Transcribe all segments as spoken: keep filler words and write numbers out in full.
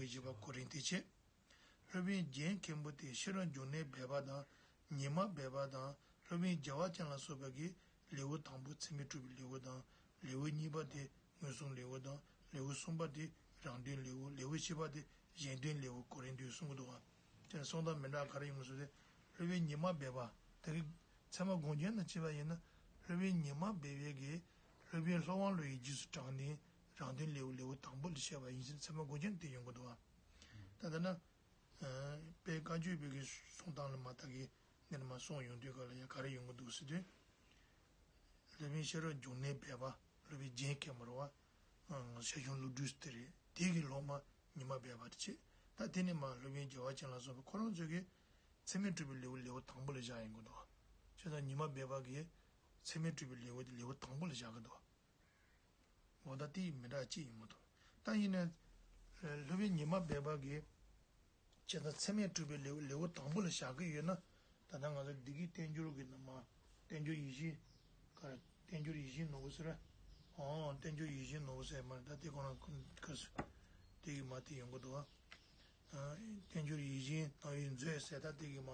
བཞི་པ་གོ་རིམ་དེ་བྱས། སློབ་དཔོན་རྒྱན་མཁན་པོ་དེ་ཤེས་རབ་འབྱུང་གནས་སྦས་པ་དང་ཉི་མ་སྦས་པ་དང་སློབ་དཔོན་རྒྱལ་བ་ཅན་ལ་སོགས་པ་གིས་ལེའུ་དང་པོ་ཚད་མས་གྲུབ་པའི་ལེའུ་དང་ལེའུ་གཉིས་པ་དེ་མངོན་སུམ་ལེའུ་དང་ལེའུ་གསུམ་པ་དེ་རང་དོན་ལེའུ། ལེའུ་བཞི་པ་དེ་གཞན་དོན་ལེའུ་གོ་རིམ་དུ་གསུང་གི་འདུག་བ། དེ་ནས་གསུང་སྟངས་མི་འདྲ་ག་རེ་ཡོང་གི་སོང་སྟེ། སློབ་དཔོན་ཉི་མ་སྦས་པ་དེ་གི་ཚད་མ་དགོངས་རྒྱན་ནང་བྱས་པ་ཡིན་ན། སློབ་དཔོན་ཉི་མ་སྦས་པའི་གིས་སློབ་དཔོན་ལྷ་དབང་བློ་ཡི་རྗེས་སུ་འབྲངས་ནས་རང་དོན་ལེའུ་ལེའུ་དང་པོ་ལ་བཤད་པ་ཡིན་ཟེར་ཚད་མ་དགོངས་རྒྱན་དེ་ཡོང་གི་འདུག་བ། ད་ལྟ་ན། དཔལ་བཀའ་བརྒྱུད་པའི་གི་གསུང་སྟངས་ལ་མ་ད་གི་འདིར་མ་གསུངས་ཡོང་དུས་ག་ལ་ཡང་ག་རེ་ཡོང་གི་འདུག་ཟེར་དུས། སློབ་དཔོན་ཤེས་རབ་འབྱུང་གནས་སྦས་པ་སློབ་དཔོན་རྒྱན་མཁན་པོ་རེད་བ། ཞལ་གཞུང་བློ་གྲོས་དེ་རེད། དེ་གི་སློབ་མ་ཉི་མ་སྦས་པ་དེ་བྱས། ད་དེ་ནས་མ་སློབ་དཔོན་རྒྱལ་བ་ཅན་ལ་སོགས་པ་ཁོ་རང་ཚོས་གི་ཚད་མས་གྲུབ་པའི་ལེའུ་ལེའུ་དང་པོ་ལ་བཞག་ཡོང་གི་འདུག་བ། བྱས་ཙང་ཉི་མ་སྦས་པ་གིས་ཚད་མས་གྲུབ་པའི་ལེའུ་དེ་ལེའུ་དང་པོ་ལ་བཞག་གི་འདུག་བ། འོ་ད་དེ་མི་འདྲ་ཅིག་ཡིན་མ་གཏོགས། ད་ཡིན་ན། སློབ་དཔོན་ཉི་མ་སྦས་པ་གིས། བྱས་ཙང་ཚད་མས་གྲུབ་པའི་ལེའུ་ལེའུ་དང་པོ་ལ་བཞག་གི་ཡོད་ན། ད་ལྟ་ང་ཚོ་འདི་གི་བསྟན་འགྱུར་གྱི་ནང་མ། བསྟན་འགྱུར་ཡིད་བཞིན། ག་རེ། བསྟན་འགྱུར་ཡིད་བཞིན་ནོར་བུ་ཟེར། ཨོ། བསྟན་འགྱུར་ཡིད་བཞིན་ནོར་བུ་ཟེར་མ་རེད། ད་དེ་ཁོ་རང་ཁོ་ཁ་སུ། དེ་གི་མ་དེ་ཡོང་གི་འདུག་བ། བསྟན་འགྱུར་ཡིད་བཞིན་སྣང་བའི་མཛོད་ཟེར། ད་དེ་གི་མ།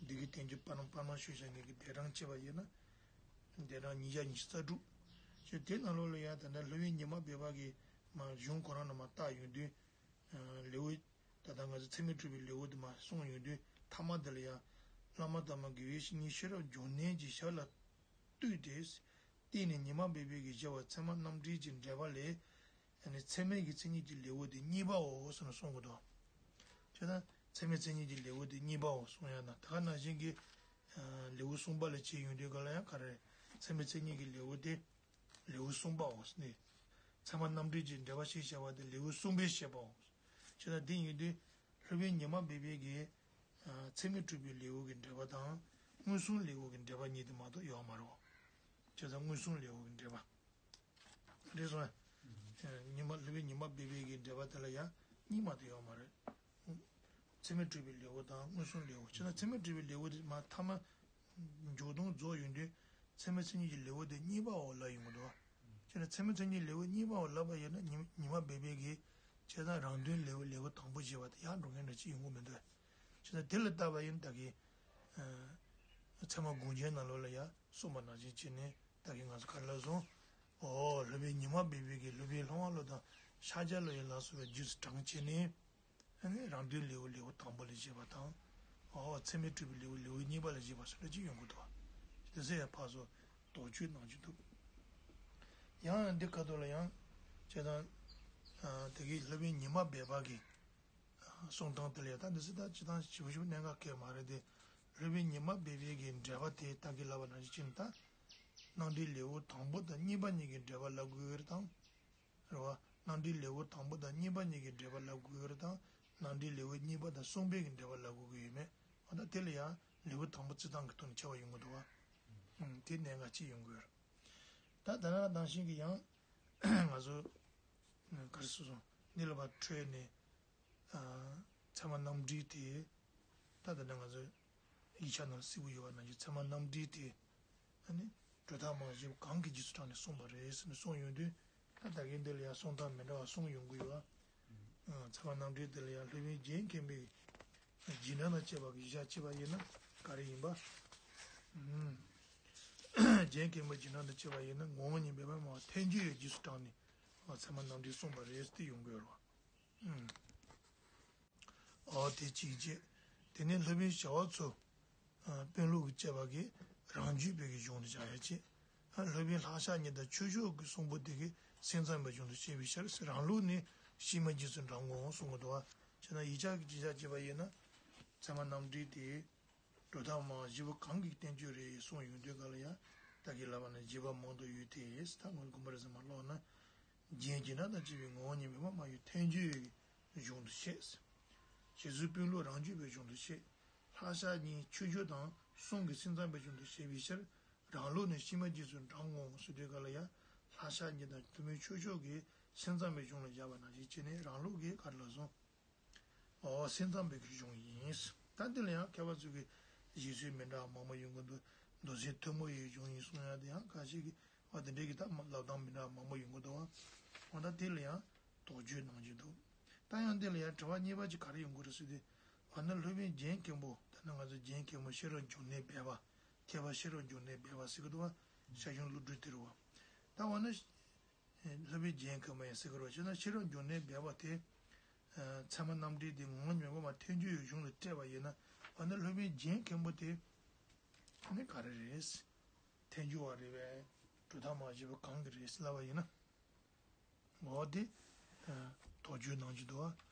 འདི་གི་བསྟན་འགྱུར་པར་སྣང་པར་སྣང་ཞུ་བྱ་ངེས་ཀྱི་ལྡན་གྲངས་བྱས་པ་ཡིན་ན། ལྡན་གྲངས་ཉིས་བརྒྱ་ཉི་ཤུ་རྩ་དྲུག་ཅེས་དེ་ནང་ལོགས་ལ་ཡང་ད་ལྟ་སློབ་དཔོན་ཉི་མ་སྦས་པ་གི་མ་གཞུང་ཁོ་རང་ལ་མ་བལྟ་ཡོང་དུས། ལེའུ། ད་ལྟ་ང་ཚོ་ཚད་མས་གྲུབ་པའི་ལེའུ་དེ་མ་གསུངས་ཡོང་དུས་མཐའ་མ་དེ་ལ་ཡང་བླ་མ་དམ་པ་དགེ་བའི་བཤེས་གཉེན་ཤེས་རབ་འབྱུང་གནས་ཀྱི་ཞབས་ལ་གཏུགས་ཏེ། བརྟེན་ནས་ཉི་མ་སྦས་པའི་གི་བཞི་པ་ཚད་མ་རྣམ་འགྲེལ་གྱི་འགྲེལ་པ་ལས། ཚད་མའི་གི་མཚན་ཉིད་ཀྱི་ལེའུ་དེ་གཉིས་པའོ་ཟེར་ནས་གསུང་གི་འདུག་བྱས་ན་ཚད་མའི་མཚན་ཉིད་ཀྱི་ལེའུ་དེ་གཉིས་པའོ་གསུང་ཡ་ན་ད་ག་ནང་བཞིན་གྱི། ལེའུ་གསུམ་པ་ལ་བྱས་ཡོང་དུས་ག་ལ་ཡང་ག་རེ། ཚད་མའི་མཚན་ཉིད་ཀྱི་ལེའུ་དེ། ལེའུ་གསུམ་པའོ་ནི། ཚད་མ་རྣམ་འགྲེལ་གྱི་འགྲེལ་པ་ཞེས་བྱ་བ་དེ་ལེའུ་གསུམ་པའི་བཤད་པའོ། བྱས་ན་དེ་ཡིན་དུས། སློབ་དཔོན་ཉི་མ་སྦས་པའི་གིས། ཚད་མས་གྲུབ་པའི་ལེའུ་གི་འགྲེལ་པ་དང་། མངོན་སུམ་ལེའུ་གི་འགྲེལ་པ་གཉིས་དེ་མ་གཏོགས་ཡོད་མ་རེད། བྱས་ཙང་མངོན་སུམ་ལེའུ་གི་འགྲེལ་པ། རེད་སོང་། ཉི་མ་སློབ་དཔོན་ཉི་མ་སྦས་པའི་གི་འགྲེལ་པ་དེ་ལ་ཡང་གཉིས་མ་གཏོགས་ཡོད་མ་རེད། ཚད་མས་གྲུབ་པའི་ལེའུ་དང་མངོན་སུམ་ལེའུ། བྱས་ན་ཚད་མས་གྲུབ་པའི་ལེའུ་དེ་མ་མཐའ་མ། མཇུག་སྡོམ་རྫོགས་ཡོང་དུས། ཚད་མའི་མཚན་ཉིད་ཀྱི་ལེའུ་དེ་གཉིས་པའོ་ལབ་ཡོང་གི་འདུག་བ། བྱས་ན་ཚད་མའི་མཚན་ཉིད་ལེའུ་གཉིས་པའོ་ལབ་པ་ཡིན་ན་ཉི་ཉི་མ་སྦས་པའི་གི། བྱས་ཙང་རང་དོན་ལེའུ་ལེའུ་དང་པོ་ཞེས་པ་དེ་ཡང་འགྲོ་མཁན་འདྲ་ཅིག་ཡོང་གི་མི་འདུག་བྱས་ཙང་དེ་ལ་བལྟས་པ་ཡིན་ད་གི། ཚད་མ་དགོངས་རྒྱན་ནང་ལོགས་ལ་ཡང་གསུངས་པ་ནང་བཞིན་བྱས་ནས་ད་གི་ང་ཚོ་ག་རེ་ལབ་སོང་། ཨོ་སློབ་དཔོན་ཉི་མ་སྦས་པའི་གི་སློབ་དཔོན་ལྷ་དབང་བློ་དང་ཤཱཀྱ་བློ་ཡི་ལ་སོགས་པའི་རྗེས་སུ་འབྲངས་བྱས་ནས། ཨ་ནི་རང་དོན་ལེའུ་ལེའུ་དང་པོ་ལ་བཞེད་པ་དང་། ཨོ་ཚད་མས་གྲུབ་པའི་ལེའུ་ལེའུ་གཉིས་པ་ལ་བཞེད་པ་སོགས་ལ་ཅིག་ཡོང་གི་འདུག་དེ་ཚོ་ཡང་ཕར་ཚུར་དོགས་གཅོད་གནང་རྒྱུ་འདུག་ཡང་འདི་ཁ་ཐོག་ལ་ཡང་། བྱས་ཙང་། དེ་གི་སློབ་དཔོན་ཉི་མ་སྦས་པ་གི། གསུང་སྟངས་དེ་ལ་ཡང་ད་འདི་ཚོ་ད་སྤྱིར་བཏང་ཞིབ་ཞིབ་གནད་འགག་གལ་མ་རེད་དེ། སློབ་དཔོན་ཉི་མ་སྦས་པའི་གི་འགྲེལ་པ་དེ་ད་གི་ལབ་པ་ནང་བཞིན་བྱས་ན་ད། རྣམ་འགྲེལ་ལེའུ་དང་པོ་དང་གཉིས་པ་གཉིས་ཀྱི་འགྲེལ་པ་ལབ་དགོས་རེད་དང་། རེད་བ། རྣམ་འགྲེལ་ལེའུ་དང་པོ་དང་གཉིས་པ་གཉིས་ཀྱི་འགྲེལ་པ་ལབ་དགོས་ཀྱི་རེད་དང་། རྣམ་འགྲེལ་ལེའུ་གཉིས་པ་དང་གསུམ་པའི་གི་འགྲེལ་པ་ལབ་དགོས་ཀྱི་ཡོད་མེད། འོ་ད་དེ་ལ་ཡང་ལེའུ་དང་པོ་རྩི་སྟངས་ཀྱི་ཐོག་ནས་ཁྱབ་པ་ཡོང་གི་འདུག་བ། ཨང་། དེ་གནད་འགག་ཅིག་ཡོང་གི་ཡོད་རེད། ད་ད་ནང་བཞིན་གྱི་ཡང་། ང་ཚོ། ག་རེ་ཟེར་སོང་། འདི་ལ་ཕར་འཕྲོས་ནས། ཚད་མ་རྣམ་འགྲེལ་དེ། ད་ལྟ་ནས་ང་ཚོས་ཡིག་ཆ་ནང་གཟིགས་པ་ཡོད་པ་ནང་བཞིན་ཚད་མ་རྣམ་འགྲེལ་དེ། ཨ་ནི། གྲུབ་མཐའ་མང་བཞི་པོ་གང་གི་རྗེས་སུ་འབྲངས་ནས་གསུངས་པ་རེད་ཟེར་ནས་གསུངས་ཡོང་དུས། ད་ད་གིན་འདི་ལ་ཡང་གསུང་སྟངས་མི་འདྲ་བ་གསུངས་ཡོང་གི་ཡོད་པ། ཚད་མ་རྣམ་འགྲེལ་འདི་ལ་ཡང་སློབ་དཔོན་རྒྱན་མཁན་པོའི་རྗེས་འབྲང་དང་བཅས་པ་གི་གཞི་བཞག་བྱས་པ་ཡིན་ན་ག་རེ་ཡིན་པ། རྒྱན་མཁན་པོའི་རྗེས་འབྲང་དང་བཅས་པ་ཡིན་ན་ངོ་བོ་ཉིད་མེད་པར་སྨྲ་བ་ཐལ་འགྱུར་བའི་རྗེས་སུ་འབྲངས་ནས་ཚད་མ་རྣམ་འགྲེལ་གསུངས་པ་རེད་ཟེར་ཏེ་ཡོང་གི་ཡོད་རེད་བ། ཨོ་དེ་གཅིག་བྱས། དེ་ནས་སློབ་དཔོན་བྱ་བ་ཚོ། དཔོན་སློབ་ཀྱི་བཅས་པ་གིས་རང་རྒྱུད་པའི་གི་གཞུང་དུ་བཞག་ཡ་བྱས། སློབ་དཔོན་ལྷ་ཤཱཀྱ་ཉིད་དང་ཆོས་མཆོག་གི་གསུང་པོ་དེ་གིས་སེམས་ཙམ་པའི་གཞུང་དུ་བཤད་པའི་ཕྱིར་རང་ལུགས་ནི་ཕྱི་མ་རྗེས་སུ་འབྲང་ངོ་གསུང་གི་འདུག་བ། བྱས་ན་ཡིག་ཆ་གི་ཅི་བྱ་བྱས་པ་ཡིན་ན། ཚད་མ་རྣམ་འགྲེལ་དེ། གྲུབ་མཐའ་མང་བཞི་པོ་གང་གི་བསྟན་བཅོས་རེད་གསུངས་ཡོང་དུས་ག་ལ་ཡང་ད་གིན་ལབ་པ་ནང་བཞིན་བརྗོད་པ་མང་དུ་ཡོད་དེ། ད་ངོས་དགོངས་པ་རེ་ཟིན་མ་ཀློག་ན། རྒྱན་གྱི་སྒྲ་དང་བཅས་པའི་ངོ་བོ་ཉིད་མེད་པར་སྨྲ་བའི་ཐལ་འགྱུར་བའི་གཞུང་དུ་བཤད། ཞེས་སོགས་དཔོན་སློབ་རང་རྒྱུད་པའི་གཞུང་དུ་བཤད། ལྷ་ཤཱཀྱ་ཉིད་ཆོས་མཆོག་དང་གསུང་གི་སེམས་ཙམ་པའི་གཞུང་དུ་བཤད་པའི་ཕྱིར་རང་ལུགས་ནི་ཕྱི་མ་རྗེས་སུ་འབྲང་ངོ་ཟེར་དུས་ག་ལ་ཡང་ལྷ་ཤཱཀྱ་ཉིད་དང་ཐུན་མིན་ཆོས་མཆོག་གི་སེམས་ཙམ་པའི་གཞུང་ལ་བཞག་པ་ནང་བཞིན་བྱས་ནས་རང་ལུགས་ཀྱི་ག་རེ་ལབ་སོང་། ཨོ་སེམས་ཙམ་པའི་གི་གཞུང་ཡིན། ད་འདི་ལ་ཡང་མཁས་པ་ཚོས་གི་བཞེད་སྲོལ་མི་འདྲ་བ་མང་པོ་ཡོང་གི་འདུག་མདོ་སེམས་ཐུན་མོང་བའི་གཞུང་ཡིན་གསུང་ཡ་དེ་ཡང་ཁ་ཤས་ཀྱིས་ཨ་དེ་འདྲའི་གི་ད་ལབ་སྟངས་མི་འདྲ་བ་མང་པོ་ཡོང་གི་འདུག་འོ་ད་དེ་ལ་ཡང་དོགས་གཅོད་གནང་གི་འདུག་ད་ ད་ཡང་འདི་ལ་ཡང་དྲི་བ་གཉིས་པ་ཅིག་ག་རེ་ཡོང་གི་རེད་ཟེར་དུས། འོ་ན་སློབ་དཔོན་རྒྱན་མཁན་པོ་ད་ནི་ང་ཚོ་རྒྱན་མཁན་པོ་ཤེས་རབ་འབྱུང་གནས་སྦས་པ། མཁས་པ་ཤེས་རབ་འབྱུང་གནས་སྦས་པ་ཟེར་གི་འདུག་བ། ཞར་བྱུང་བློ་གྲོས་དེ་རེད་བ། ད་འོ་ན། སློབ་དཔོན་རྒྱན་མཁན་པོ་ཡང་ཟེར་གི་རེད་བ། བྱས་ན་ཤེས་རབ་འབྱུང་གནས་སྦས་པ་དེ། ཚད་མ་རྣམ་འགྲེལ་དེ་ངོ་བོ་ཉིད་མེད་པ་ཐལ་འགྱུར་བའི་གཞུང་ལ་སྤྲད་པ་ཡིན་ན། འོ་ན་སློབ་དཔོན་རྒྱན་མཁན་པོ་དེ། ཨ་ནི་ག་རེ་རེད། ཐལ་འགྱུར་བ་རེད་པས། གྲུབ་མཐའ་མ་བཞི་པོ་གང་གི་རེད་ལབ་པ་ཡིན་ན། འོ་དེ། དོགས་གཅོད་གནང་རྒྱུ་འདུག་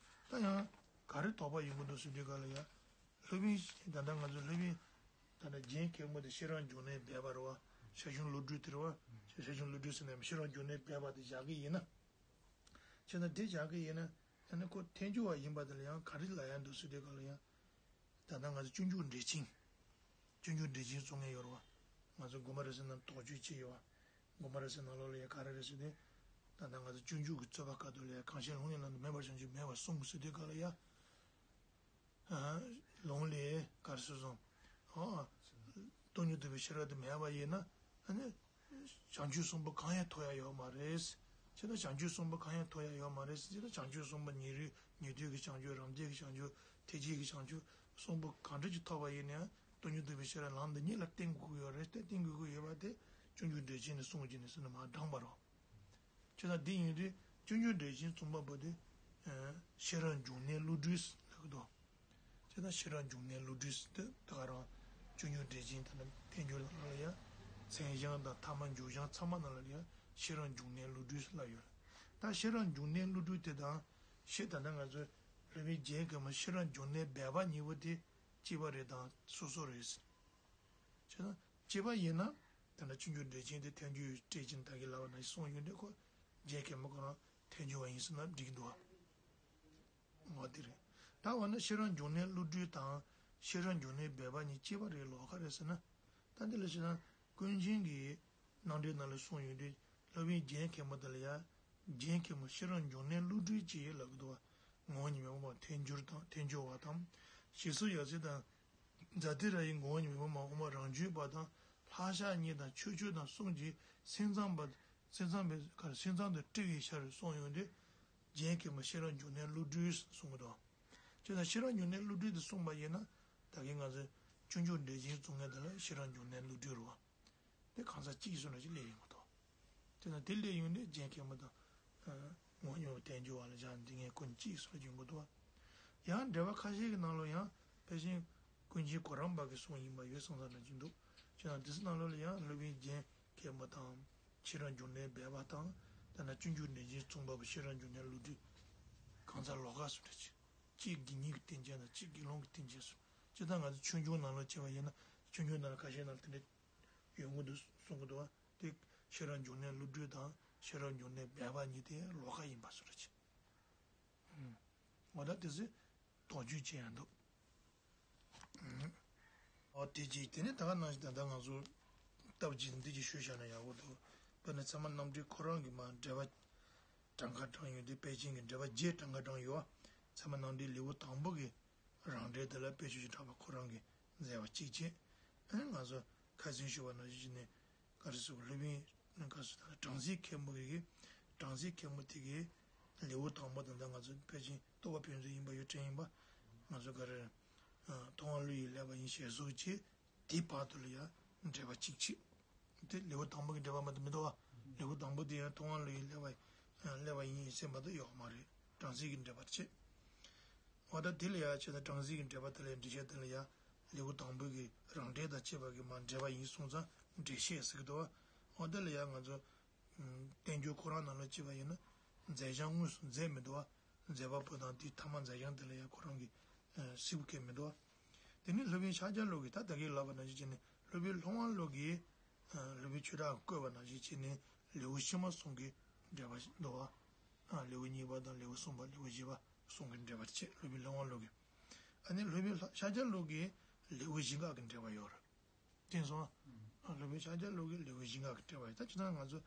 བ། ད་ཡང་། ག་རེ་དོགས་པ་ཡོང་གི་འདུག་ཟེར་དུས་ག་ལ་ཡ། སློབ་དཔོན། ད་ལྟ་ང་ཚོ་སློབ་དཔོན། ད་ལྟ་རྒྱན་མཁན་པོ་དེ་ཤེས་རབ་འབྱུང་གནས་སྦས་པ་རེད་བ། ཞར་བྱུང་བློ་གྲོས་དེ་རེད་བ། ཞར་བྱུང་བློ་གྲོས་ཟེར་ནས་ཤེས་རབ་འབྱུང་གནས་སྦས་པ་དེ་བཞག་གི་ཡིན་ན། བྱས་ན་དེ་བཞག་གི་ཡིན་ན། ད་ནི་ཁོ་ཐལ་འགྱུར་བ་ཡིན་པ་དེ་ལ་ཡང་ག་རེ་ལབ་ཡ་འདུག་ཟེར་དུས་ག་ལ་ཡ། ད་ལྟ་ང་ཚོ་སྤྱོད་འཇུག་འགྲེལ་ཆེན། སྤྱོད་འཇུག་འགྲེལ་ཆེན་གསུང་མཁན་ཡོད་རེད་བ། ང་ཚོ་དགོན་པ་རེ་ཟེར་ན་དོགས་གཅོད་བྱས་ཡོད་བ། དགོན་པ་རེ་ཟེར་ནང་ལོགས་ལ་ཡ་ག་རེ་རེད་ཟེར་ཏེ། ད་ལྟ་ང་ཚོ་སྤྱོད་འཇུག་གི་རྩོད་པ་སྐབས་དུ་ལ་ཡ་གང་ཞིག་ལུང་ལས་ལངས་ཏེ་མེད་པར་བྱང་ཆུབ་མེད་པར་གསུངས་ཟེར་དུས་ག་ལ་ཡ། ལུང་ལས་ག་རེ་ཟེར་སོང་། ཨ། སྟོང་ཉིད་རྟོགས་པའི་ཤེས་རབ་དེ་མེད་པ་ཡིན་ན། ཨ་ནི། བྱང་ཆུབ་གསུམ་པོ་གང་ཡང་ཐོབ་ཡ་ཡོད་མ་རེད། བྱས་ན་བྱང་ཆུབ་གསུམ་པོ་གང་ཡང་ཐོབ་ཡ་ཡོད་མ་རེད་ཟེར་ན། བྱང་ཆུབ་གསུམ་པོ་ཉན་རང་ཉན་ཐོས་ཀྱི་བྱང་ཆུབ། རང་རྒྱལ་གྱི་བྱང་ཆུབ། ཐེག་ཆེན་གྱི་བྱང་ཆུབ་གསུམ་པོ་གང་འདྲ་ཅིག་ཐོབ་པ་ཡིན་ན་ཡང་སྟོང་ཉིད་རྟོགས་པའི་ཤེས་རབ་ལམ་འདི་ཉིད་ལ་བརྟེན་དགོས་ཀྱི་ཡོད་རེད་དེ། བརྟེན་དགོས་ཀྱི་ཡོད་པ་དེ་སྤྱོད་འཇུག་འགྲེལ་ཆེན་ནས་གསུངས་ཀྱི་ནས་ཟེར་ན་མ་འགྲངས་པ་རོ། བྱས་ཙང་འདི་ཡིན་དུས་སྤྱོད་འཇུག་འགྲེལ་ཆེན་གསུངས་པ་པོ་དེ། ཤེས་རབ་འབྱུང་གནས་བློ་གྲོས་ལབ་ཀྱི་འདུག་བྱས་ཙང་ཤེས་རབ་འབྱུང་གནས་བློ་གྲོས་དེ་ད་ག་རང་སྤྱོད་འཇུག་འགྲེལ་ཆེན་དེ་ནི་ཐལ་འགྱུར་ནང་ལ་ཡང་མཚན་བྱང་དང་ཐ་མ་འཇུག་བྱང་ཚང་མ་ནང་ལ་ཡང་ཤེས་རབ་འབྱུང་གནས་བློ་གྲོས་ལབ་ཡོད། ད་ཤེས་རབ་འབྱུང་གནས་བློ་གྲོས་དེ་དང་ཤེས་ད་ལྟ་ང་ཚོ་སློབ་དཔོན་རྒྱན་གྱི་མ་ཤེས་རབ་འབྱུང་གནས་སྦས་པ་གཉིས་པོ་དེ་གཅིག་པ་རེད་དང་སོ་སོ་རེད། བྱས་ན་གཅིག་པ་ཡིན་ན། དེ་འདྲ་སྤྱོད་འཇུག་འགྲེལ་ཆེན་དེ་ཐལ་འགྱུར་སྤྲད་ཀྱིན་ད་གིན་ལབ་པ་ནང་བཞིན་གསུངས་ཡོད་འདུག་ཁོ། རྒྱན་གྱི་མ་ཁོ་རང་ཐལ་འགྱུར་བ་ཡིན་ཟེར་ན་འགྲིག་གི་འདུག་བ། འོ་དེ་རེད། ད་འོ་ན་ཤེས་རབ་འབྱུང་གནས་བློ་གྲོས་དང་ཤེས་རབ་འབྱུང་གནས་སྦས་པ་གཉིས་གཅིག་པ་རེད་ལོགས་ཀ་རེད་ཟེར་ན། ད་འདི་ལ་བྱས་ན་ཀུན་མཁྱེན་གྱི་རྣམ་འགྲེལ་ནང་ལ་གསུངས་ཡོད་དུས། སློབ་དཔོན་རྒྱན་གྱི་མ་དེ་ལ་ཡང་རྒྱན་གྱི་མ་ཤེས་རབ་འབྱུང་གནས་བློ་གྲོས་ཅེས་ལབ་ཀྱི་འདུག་བ། ངོ་བོ་ཉིད་མེད་པ་ཐལ་འགྱུར་དང་ཐལ་འགྱུར་བ་དང་། ཞེས་སོགས་ཡབ་སྲས་དང་། ཛཱ་ཏི་ར་ཡི་ངོ་བོ་ཉིད་མེད་པ་མ་འོངས་པ་རང་བྱུང་བ་དང་ལྷག་བཞག་གཉིས་དང་ཆོས་སྤྱོད་དང་གསུམ་གྱི་སེམས་ཙམ་པ། སེམས་ཙམ་པའི་ཁར་སེམས་ཙམ་དུ་སྤྲེལ་བའི་ཕྱིར་གསུངས་ཡོང་དུས། རྒྱན་གྱི་མ་ཤེས་རབ་འབྱུང་གནས་བློ་གྲོས་གསུངས་ཀྱི་འདུག་བྱས་ཙང་ཤེས་རབ་འབྱུང་གནས་བློ་གྲོས་དེ་གསུངས་པ་ཡིན་ན། ད་གིན་ང་ཚོས་སྤྱོད་འཇུག་འགྲེལ་ཆེན་གསུང་མཁན་དེ་ལ་ཤེས་རབ་འབྱུང་གནས་བློ་གྲོས་རེད་བ། དེ་གང་ཟག་གཅིག་གིས་གསུངས་ན་ཅིག་ལས་ཡོང་གི་འདུག་དེ་ན་དེ་ལས་ཡོང་ནས་རྒྱན་གྱི་མ་དང་། ངོ་བོ་ཉིད་མེད་པ་ཐལ་འགྱུར་བ་ལ་བཞག་འདི་ངས་ཀུན་གཅིག་གསུངས་ཡོང་གི་འདུག་བ། ཡང་འགྲེལ་པ་ཁ་ཤས་ཀྱི་ནང་ལ་ཡང་དཔེ་ཅན་ཀུན་མཁྱེན་གོ་རམས་པ་གི་གསུང་ཡིན་པ་ཡོད་གསུངས་ས་འདྲ་ཅིག་འདུག་བྱས་ན་དེ་ཚོ་ནང་ལོགས་ལ་ཡང་སློབ་དཔོན་རྒྱན་གྱི་མ་དང་། ཤེས་རབ་འབྱུང་གནས་སྦས་པ་དང་། དེ་ན་སྤྱོད་འཇུག་འགྲེལ་ཆེན་གསུངས་པ་པོ་ཤེས་རབ་འབྱུང་གནས་བློ་གྲོས། གང་ཟག་ལོགས་ཀ་སུ་འདྲ་ཅིག་གཅིག་དགེ་བསྙེན་གྱི་རྟེན་ཅན་དང་གཅིག་དགེ་སློང་གི་རྟེན་ཅན་སུ། སྤྱིར་བཏང་ང་ཚོ་ཆོས་འབྱུང་ནང་ལ་བྱས་པ་ཡིན་ན་ཆོས་འབྱུང་ནང་ལ་ཁ་ཤས་ནང་ལ་དེ་འདྲ་ཡོང་གི་འདུག་གསུང་གི་འདུག་བ། དེ་ཤེས་རབ་འབྱུང་གནས་བློ་གྲོས་དང་ཤེས་རབ་འབྱུང་གནས་སྦས་པ་གཉིས་དེ་ལོགས་ཀ་ཡིན་པ་བཟོ་འདྲ་ཅིག་འོ་ད་དེ་ཚོས་དོགས་གཅོད་བྱེད་ཡ་འདུག་འོ་དེ་རྗེས་དེ་ནས་ད་ག་ནང་བཞིན་ད་ལྟ་ང་ཚོ་སྟབས་ཀྱིས་འདི་ཅིག་ཞུས་བཞག་ན་ཡག་པོ་འདུག་དཔེར་ན་ཚད་མ་རྣམ་འགྲེལ་ཁོ་རང་གི་མ་འགྲེལ་པ་གྲངས་ཀ་གྲངས་ཡོད་དེ་དཔེ་ཅན་གྱི་འགྲེལ་པ་བརྒྱད་གྲངས་ཀ་གྲངས་ཡོད། ཚད་མ་རྣམ་འགྲེལ་ལེའུ་དང་པོ་གི་རང་འགྲེལ་དེ་ལ་དཔལ་ཆོས་ཀྱི་གྲགས་པ་ཁོ་རང་གིས་མཛད་པ་གཅིག་བྱས། ཨ་ནི་ང་ཚོ་ཁ་སང་ཞུས་པ་ནང་བཞིན་བྱས་ནས་ག་རེ་ཟེར་སློབ་དཔོན་ག་རེ་ཟེར་ད་ལ་བྲམ་ཟེ་མཁན་པོ་གི་བྲམ་ཟེ་མཁན་པོ་དེ་གི་ལེའུ་དང་པོ་དེ་འདྲ་ང་ཚོ་ཕལ་ཆེར་རྟོགས་པ་ཕན་ཚུན་ཡིན་པ་ཡོད་དྲན་ཡིན་པ། ང་ཚོ་ག་རེ་མཐོང་བ་བློ་ཡིས་བསླད་པ་ཡིན་ཞེས་སོགས་ཀྱི་དེའི་བར་དུ་ལ་ཡང་འགྲེལ་པ་གཅིག་བྱས། དེ་ལེའུ་དང་པོ་གི་འགྲེལ་པ་མ་གཏོགས་མི་འདུག་བ། ལེའུ་དང་པོ་དེ་ཡང་མཐོང་བ་བློ་ཡིས་བསླད་པ་བསླད་པ་ཡིན་ཟེར་མ་གཏོགས་ཡོད་མ་རེད། བྲམ་ཟེ་གི་འགྲེལ་པ་བྱས། འོ་ད་དེ་ལ་ཡང་བྱས་ན་བྲམ་ཟེ་གི་འགྲེལ་པ་དེ་ལ་ཡང་འགྲེལ་བཤད་དེ་ལ་ཡང་ལེའུ་དང་པོ་གི་རང་འགྲེལ་དང་བཅས་པ་གི་མ་འགྲེལ་པ་ཡིན་སོང་ཙང་འགྲེལ་བཤད་ཟེར་གི་འདུག་བ། འོ་དེ་ལ་ཡང་ང་ཚོ་བསྟན་འགྱུར་ཁོ་རང་ནང་ལ་བྱས་པ་ཡིན་ན་མཛད་བྱང་དངོས་སུ་མཛད་མི་འདུག་བ། མཛད་པ་པོ་དང་དེའི་ཐ་མ་མཛད་བྱང་དེ་ལ་ཡང་ཁོ་རང་གི་གཟིགས་པ་སྐད་མི་འདུག་བ། དེ་ནི་སློབ་དཔོན་ཕྱག་རྒྱ་བློ་གིས་ད་ད་གིན་ལབ་པ་ནང་བཞིན་བྱས་ནས་སློབ་དཔོན་ལྷ་དབང་བློ་གིས་སློབ་དཔོན་ཆོས་གྲགས་བཀོད་པ་ནང་བཞིན་བྱས་ནས་ལེའུ་ཕྱི་མ་གསུམ་གྱི་འགྲེལ་པ་འདུག་བ། ལེའུ་གཉིས་པ་དང་ལེའུ་གསུམ་པ་ལེའུ་བཞི་པ་གསུམ་གྱི་འགྲེལ་པ་བྱས་སློབ་དཔོན་ལྷ་དབང་བློ་གིས། ཨ་ནི་སློབ་དཔོན་ལྷ་ཕྱག་རྒྱ་བློ་གིས་ལེའུ་བཞི་འགའ་གི་འགྲེལ་པ་ཡོད་རེད། དེང་སང་། སློབ་དཔོན་ཕྱག་རྒྱ་བློ་གིས་ལེའུ་བཞི་འགའ་གི་འགྲེལ་པ་ཡོད། ད་ཅི་ད་ང་ཚོ་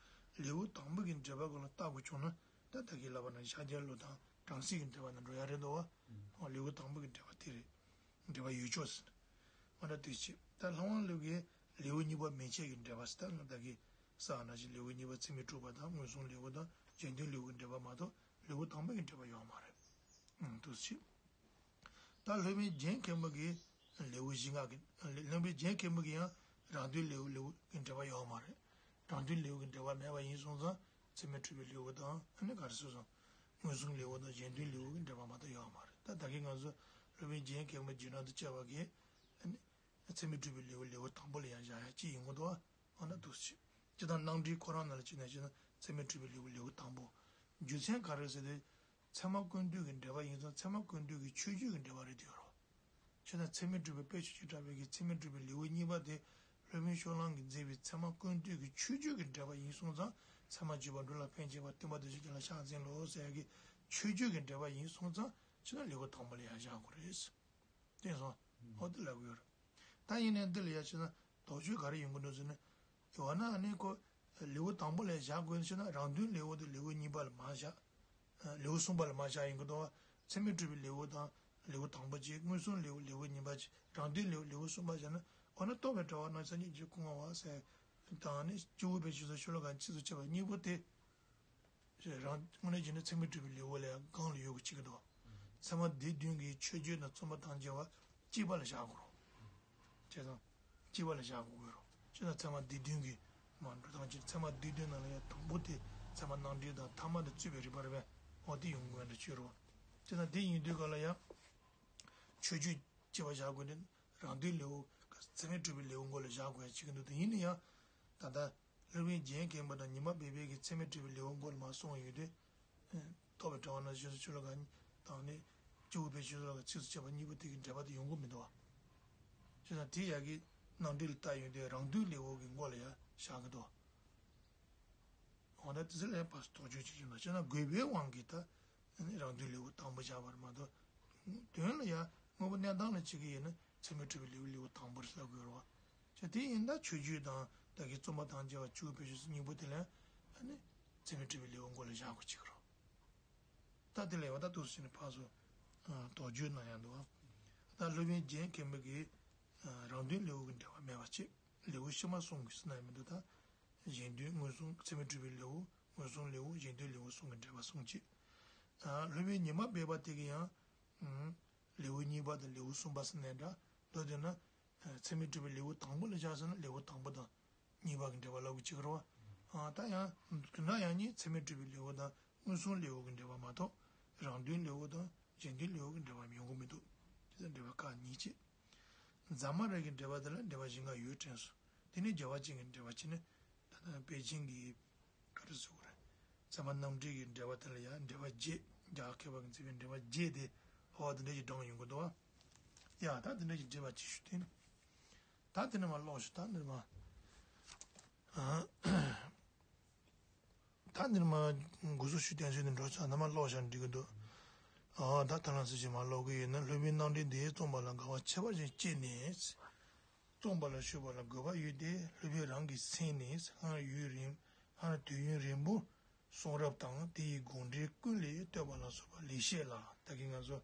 ལེའུ་དང་པོ་གི་འགྲེལ་པ་ཀུན་ལ་བལྟ་དགོས་བྱུང་ན་ད་ད་གིན་ལབ་པ་ནང་ཕྱག་རྒྱ་བློ་དང་བྲམ་ཟེ་གི་འགྲེལ་པ་ནང་འགྲོ་ཡ་རེད་འདུག་བ། ལེའུ་དང་པོ་གི་འགྲེལ་པ་དེ་རེད། འགྲེལ་པ་ཡོད་ཆོག་ཟེར། འོ་ད་དེ་བྱས་ད་ལྷ་དབང་བློ་གིས་ལེའུ་གཉིས་པ་མན་ཆད་ཀྱི་འགྲེལ་པ་ཟེར་ད་ང་ད་གིན་ས་ནང་བཞིན་ལེའུ་གཉིས་པ་ཚིག་མི་དྲུག་པ་དང་མངོན་སུམ་ལེའུ་དང་རྗེས་ཟློས་ལེའུ་གི་འགྲེལ་པ་མ་གཏོགས་ལེའུ་དང་པོ་གི་འགྲེལ་པ་ཡོད་མ་རེད། ཨང་། འདུག་སེ་བྱས། ད་སློབ་དཔོན་རྒྱན་མཁན་པོ་གི་ལེའུ་བཞི་ལྔ་གི། སློབ་དཔོན་རྒྱན་མཁན་པོ་གི་ཡང་རང་དོན་ལེའུ་ལེའུ་གི་འགྲེལ་པ་ཡོད་མ་རེད། རང་དོན་ལེའུ་གི་འགྲེལ་པ་མེད་པ་ཡིན་སོང་ཙང་ཚད་མས་གྲུབ་པའི་ལེའུ་དང་ཨ་ནི་ག་རེ་ཟེར་སོང་། མངོན་སུམ་ལེའུ་དང་གཞན་དོན་ལེའུ་གི་འགྲེལ་པ་མ་གཏོགས་ཡོད་མ་རེད། ད་ད་གིན་ང་ཚོ་སློབ་དཔོན་རྒྱན་མཁན་པོ་རྗེས་འབྲང་དུ་བཅར་བ་གི་ཨ་ནི་ཚད་མས་གྲུབ་པའི་ལེའུ་ལེའུ་དང་པོ་ལ་ཡང་བཞག་ཡ་གཅིག་ཡིན་དགོས་འདུག་བ། འོ་ན་འདུག་སེ་བྱས། སྤྱིར་བཏང་རྣམ་འགྲེལ་ཁོ་རང་ནང་ལ་བྱས་ན་བྱས་ན་ཚད་མས་གྲུབ་པའི་ལེའུ་ལེའུ་དང་པོ། རྒྱུ་མཚན་ག་རེ་ཟེར་ཏེ། ཚད་མ་ཀུན་བཏུས་ཀྱི་འགྲེལ་པ་ཡིན་ཙང་ཚད་མ་ཀུན་བཏུས་ཀྱི་མཆོད་བརྗོད་ཀྱི་འགྲེལ་པ་རེད་དེ་ཡོད་རོ། བྱས་ན་ཚད་མས་གྲུབ་པའི་དཔལ་ཆོས་ཀྱི་གྲགས་པའི་གི་ཚད་མས་གྲུབ་པའི་ལེའུ་གཉིས་པ་དེ་སློབ་དཔོན་ཕྱོགས་གླང་གིས་མཛད་པའི་ཚད་མ་ཀུན་བཏུས་ཀྱི་མཆོད་བརྗོད་ཀྱི་འགྲེལ་པ་ཡིན་སོང་ཙང་ཚད་མ་བརྗོད་པ་འགྲོ་ལ་ཕན་བྱེད་པ་སྟོན་པ་དེ་ཚོ་ཀྱང་ལ་ཕྱག་འཚལ་ལོ་ཟེར་ཡ་གི་མཆོད་བརྗོད་ཀྱི་འགྲེལ་པ་ཡིན་སོང་ཙང་བྱས་ན་ལེའུ་དང་པོ་ལ་ཡང་བཞག་དགོས་རེད། བསྟན་སོང་། ཨོ་དེ་ལབ་ཡོད་རེད། ད་ཡིན་ནའི་འདི་ལ་ཡ་བྱས་ན་དོགས་གཅོད་ག་རེ་ཡོང་གི་འདུག་ཟེར་ན། ཡོད་ན་ཨ་ནི་ཁོ་ལེའུ་དང་པོ་ལ་བཞག་དགོས་ན་བྱས་ན་རང་དོན་ལེའུ་དེ་ལེའུ་གཉིས་པ་ལ་མ་བཞག་ལེའུ་གསུམ་པ་ལ་མ་བཞག་ཡོང་གི་འདུག་བ། ཚད་མས་གྲུབ་པའི་ལེའུ་དང་ལེའུ་དང་པོ་གཅིག་མངོན་སུམ་ལེའུ་ལེའུ་གཉིས་པ་གཅིག་རང་དོན་ལེའུ་ལེའུ་གསུམ་པ་བཞག་ན་འོ་ན་རྟོགས་པའི་གྲགས་པ་རྣམས་སངས་རྒྱས་ཀྱི་སྐུ་མངའ་བ་ཟེར། དང་ནི་སྐྱེས་བུ་དཔལ་ཆེན་ཚོགས་ཤོ་ལོ་ཀ་གཅིག་ཏུ་བྱས་པ་གཉིས་པོ་དེ། རང་དངོས་གནས་བྱས་ན་ཚད་མས་གྲུབ་པའི་ལེའུ་ལ་ཡང་སྒང་ལ་ཡོད་དགོས་ཀྱི་འདུག་ཚད་མ་སྡེ་བདུན་གྱི་མཆོད་བརྗོད་དང་རྩོམ་པ་དང་བཅས་པ་གཅིག་པ་ལ་བཞག་དགོས་རེད། བྱས་ཙང་གཅིག་པ་ལ་བཞག་དགོས་རེད། བྱས་ཙང་ཚད་མ་སྡེ་བདུན་གྱི་མ་འགྲོ་སྟངས་ཀྱི་ཚད་མ་སྡེ་བདུན་ནང་ལ་ཡང་དང་པོ་དེ་ཚད་མ་རྣམ་འགྲེལ་དང་ཐ་མ་དེ་རྩོད་པའི་རིགས་པ་རེད་པས། འོ་དེ་ཡོང་དགོས་འདྲ་བྱོས་རོགས། བྱས་ཙང་དེ་ཡིན་དུས་ག་ལ་ཡང་མཆོད་བརྗོད་གཅིག་པ་བཞག་དགོས་ནི། རང་དོན་ལེའུ། ཚད་མས་གྲུབ་པའི་ལེའུ་མགོ་ལ་བཞག་དགོས་ཡ་བྱེད་ཀྱི་འདུག་དེ་ཡིན་ན་ཡང་། ད་ལྟ་སློབ་དཔོན་རྒྱན་མཁན་པོ་དང་ཉི་མ་སྦས་པའི་གི་ཚད་མས་གྲུབ་པའི་ལེའུ་མགོ་ལ་མ་སོང་ཡོད་དུས། རྟོགས་པའི་གྲགས་པ་རྣམས་སངས་རྒྱས་ཀྱི་ཆོས་ལ་དགའ་དང་ནི། སྐྱེས་བུ་དཔལ་ཆེན་ཚོགས་ལ་དགའ་ཚིགས་སུ་བཅད་པ་གཉིས་པོ་དེ་གི་འགྲེལ་པ་དེ་ཡོང་གི་མི་འདུག་བ། བྱས་ཙང་དེ་ཡ་གི་རྣམ་འགྲེལ་ལ་ལྟ་ཡོང་དུས་རང་དོན་ལེའུ་གི་མགོ་ལ་ཡ་བཞག་གི་འདུག་འོ་ན་དེ་ཚོ་ལ་ཡང་ཕར་ཚུར་དོགས་གཅོད་བྱེད་ཀྱི་འདུག་བྱས་ན་དགོས་པའི་དབང་གིས་ད་རང་དོན་ལེའུ་དང་པོ་བཞག་པར་མ་གཏོགས། དོན་ལ་ཡང་དངོས་པོ་གནས་སྟངས་ལ་བྱེད་ཀྱི་ཡིན་ན་ཚད་མས་གྲུབ་པའི་ལེའུ་ལེའུ་དང་པོ་རེད་ཟེར་དགོས་རེད་བ། བྱས་དེ་ཡིན་ད་མཆོད་བརྗོད་དང་ད་གིན་རྩོམ་པ་དང་བཅས་པ་བཅུ་པའི་ཕྱོགས་སུ་སྙིང་པོ་དེ་ལ་ཨ་ནི་ཚད་མས་གྲུབ་པའི་ལེའུ་མགོ་ལ་བཞག་དགོས་བྱེད་ཀྱི་རེད། ད་དེ་ལ་ཡང་ད་འདུག་སེ་ནས་ཕར་ཚུར་དོགས་གཅོད་གནང་ཡང་འདུག་བ། ད་སློབ་དཔོན་རྒྱན་མཁན་པོ་གིས་རང་དོན་ལེའུ་གི་འགྲེལ་པ་མེད་པ་བྱས། ལེའུ་ཕྱི་མ་གསུམ་གྱི་ཟེར་ན་ཡང་མི་འདུག་ད་གཞན་དོན་མངོན་སུམ་ཚད་མས་གྲུབ་པའི་ལེའུ། མངོན་སུམ་ལེའུ། གཞན་དོན་ལེའུ་གསུམ་གྱི་འགྲེལ་པ་གསུངས་ཅིག་ད་སློབ་དཔོན་ཉི་མ་སྦས་པ་དེ་གི་ཡང་། ཨུམ། ལེའུ་གཉིས་པ་དང་ལེའུ་གསུམ་པ་ཟེར་ནའི་འདྲ། མདོར་བསྡུས་ན། ཚད་མས་གྲུབ་པའི་ལེའུ་དང་པོ་ལ་བཞག་ཟེར་ན་ལེའུ་དང་པོ་དང་གཉིས་པ་གི་འགྲེལ་པ་ལབ་དགོས་ཀྱི་རེད་བ། ཨ། ད་ཡང་། དེ་འདྲ་ཡང་ནི་ཚད་མས་གྲུབ་པའི་ལེའུ་དང་མངོན་སུམ་ལེའུ་གི་འགྲེལ་པ་མ་གཏོགས་རང་དོན་ལེའུ་དང་གཞན་དོན་ལེའུ་གི་འགྲེལ་པ་ཡོང་གི་མི་འདུག་དེ་ཚོ་འགྲེལ་པ་ཁག་གཉིས་བྱས། ཛ་མ་ར་གི་འགྲེལ་པ་དེ་ལ་འགྲེལ་པ་བཞི་ལྔ་ཡོད་དྲན་སོང་། དེ་ནི་རྒྱལ་བ་ཅན་གྱི་འགྲེལ་པ་བྱས་ནས་ད་ལྟ་པཎ་ཆེན་གྱི་ག་རེ་ཟེར་དགོས་རེད། ཚད་མ་རྣམ་འགྲེལ་གྱི་འགྲེལ་པ་དེ་ལ་ཡང་འགྲེལ་པ་བརྒྱད། རྒྱ་གར་མཁས་པ་གིས་མཛད་པའི་འགྲེལ་པ་བརྒྱད་དེ་ཧོ་དེ་འདྲ་ཞིག་བགྲངས་ཡོང་གི་འདུག་བ། ཡ་ད་དེ་འདྲ་ཞིག་འགྲེལ་པ་ཅིག་ཞུ་དེ་ནི། ད་དེ་ནས་མར་ཀློག་ཞུ་ད་འདིར་མ། ད་འདིར་མ་འགོ་ཚུགས་ཞུ་གཏན་ཚུལ་འདི་འགྲོ་ཆགས་ན་མར་ཀློག་བཞག་འགྲིག་གི་འདུག་ཨ་ད་ད་ལང་སྲིད་ཀྱི་མར་ཀློག་གི་ཡོད་ན་སློབ་དཔོན་རྣམ་འགྲེལ་འདི་རྩོམ་པ་ལ་དགའ་བ་ཁྱད་པར་ཅན་སྐྱེས་ནས། རྩོམ་པ་ལ་ཞུགས་པ་ལ་དགོས་པ་ཡོད་དེ་སློབ་དཔོན་རང་གི་སེམས་ནས་སྔར་ཡུན་རིང་སྔར་དུས་ཡུན་རིང་པོ་གསུང་རབ་དང་དེ་ཡི་དགོངས་འགྲེལ་ཀུན་ལས་བཏོད་པ་ལ་སོགས་པ་ལེགས་བཤད་ལ། ད་གིན་ང་ཚོ་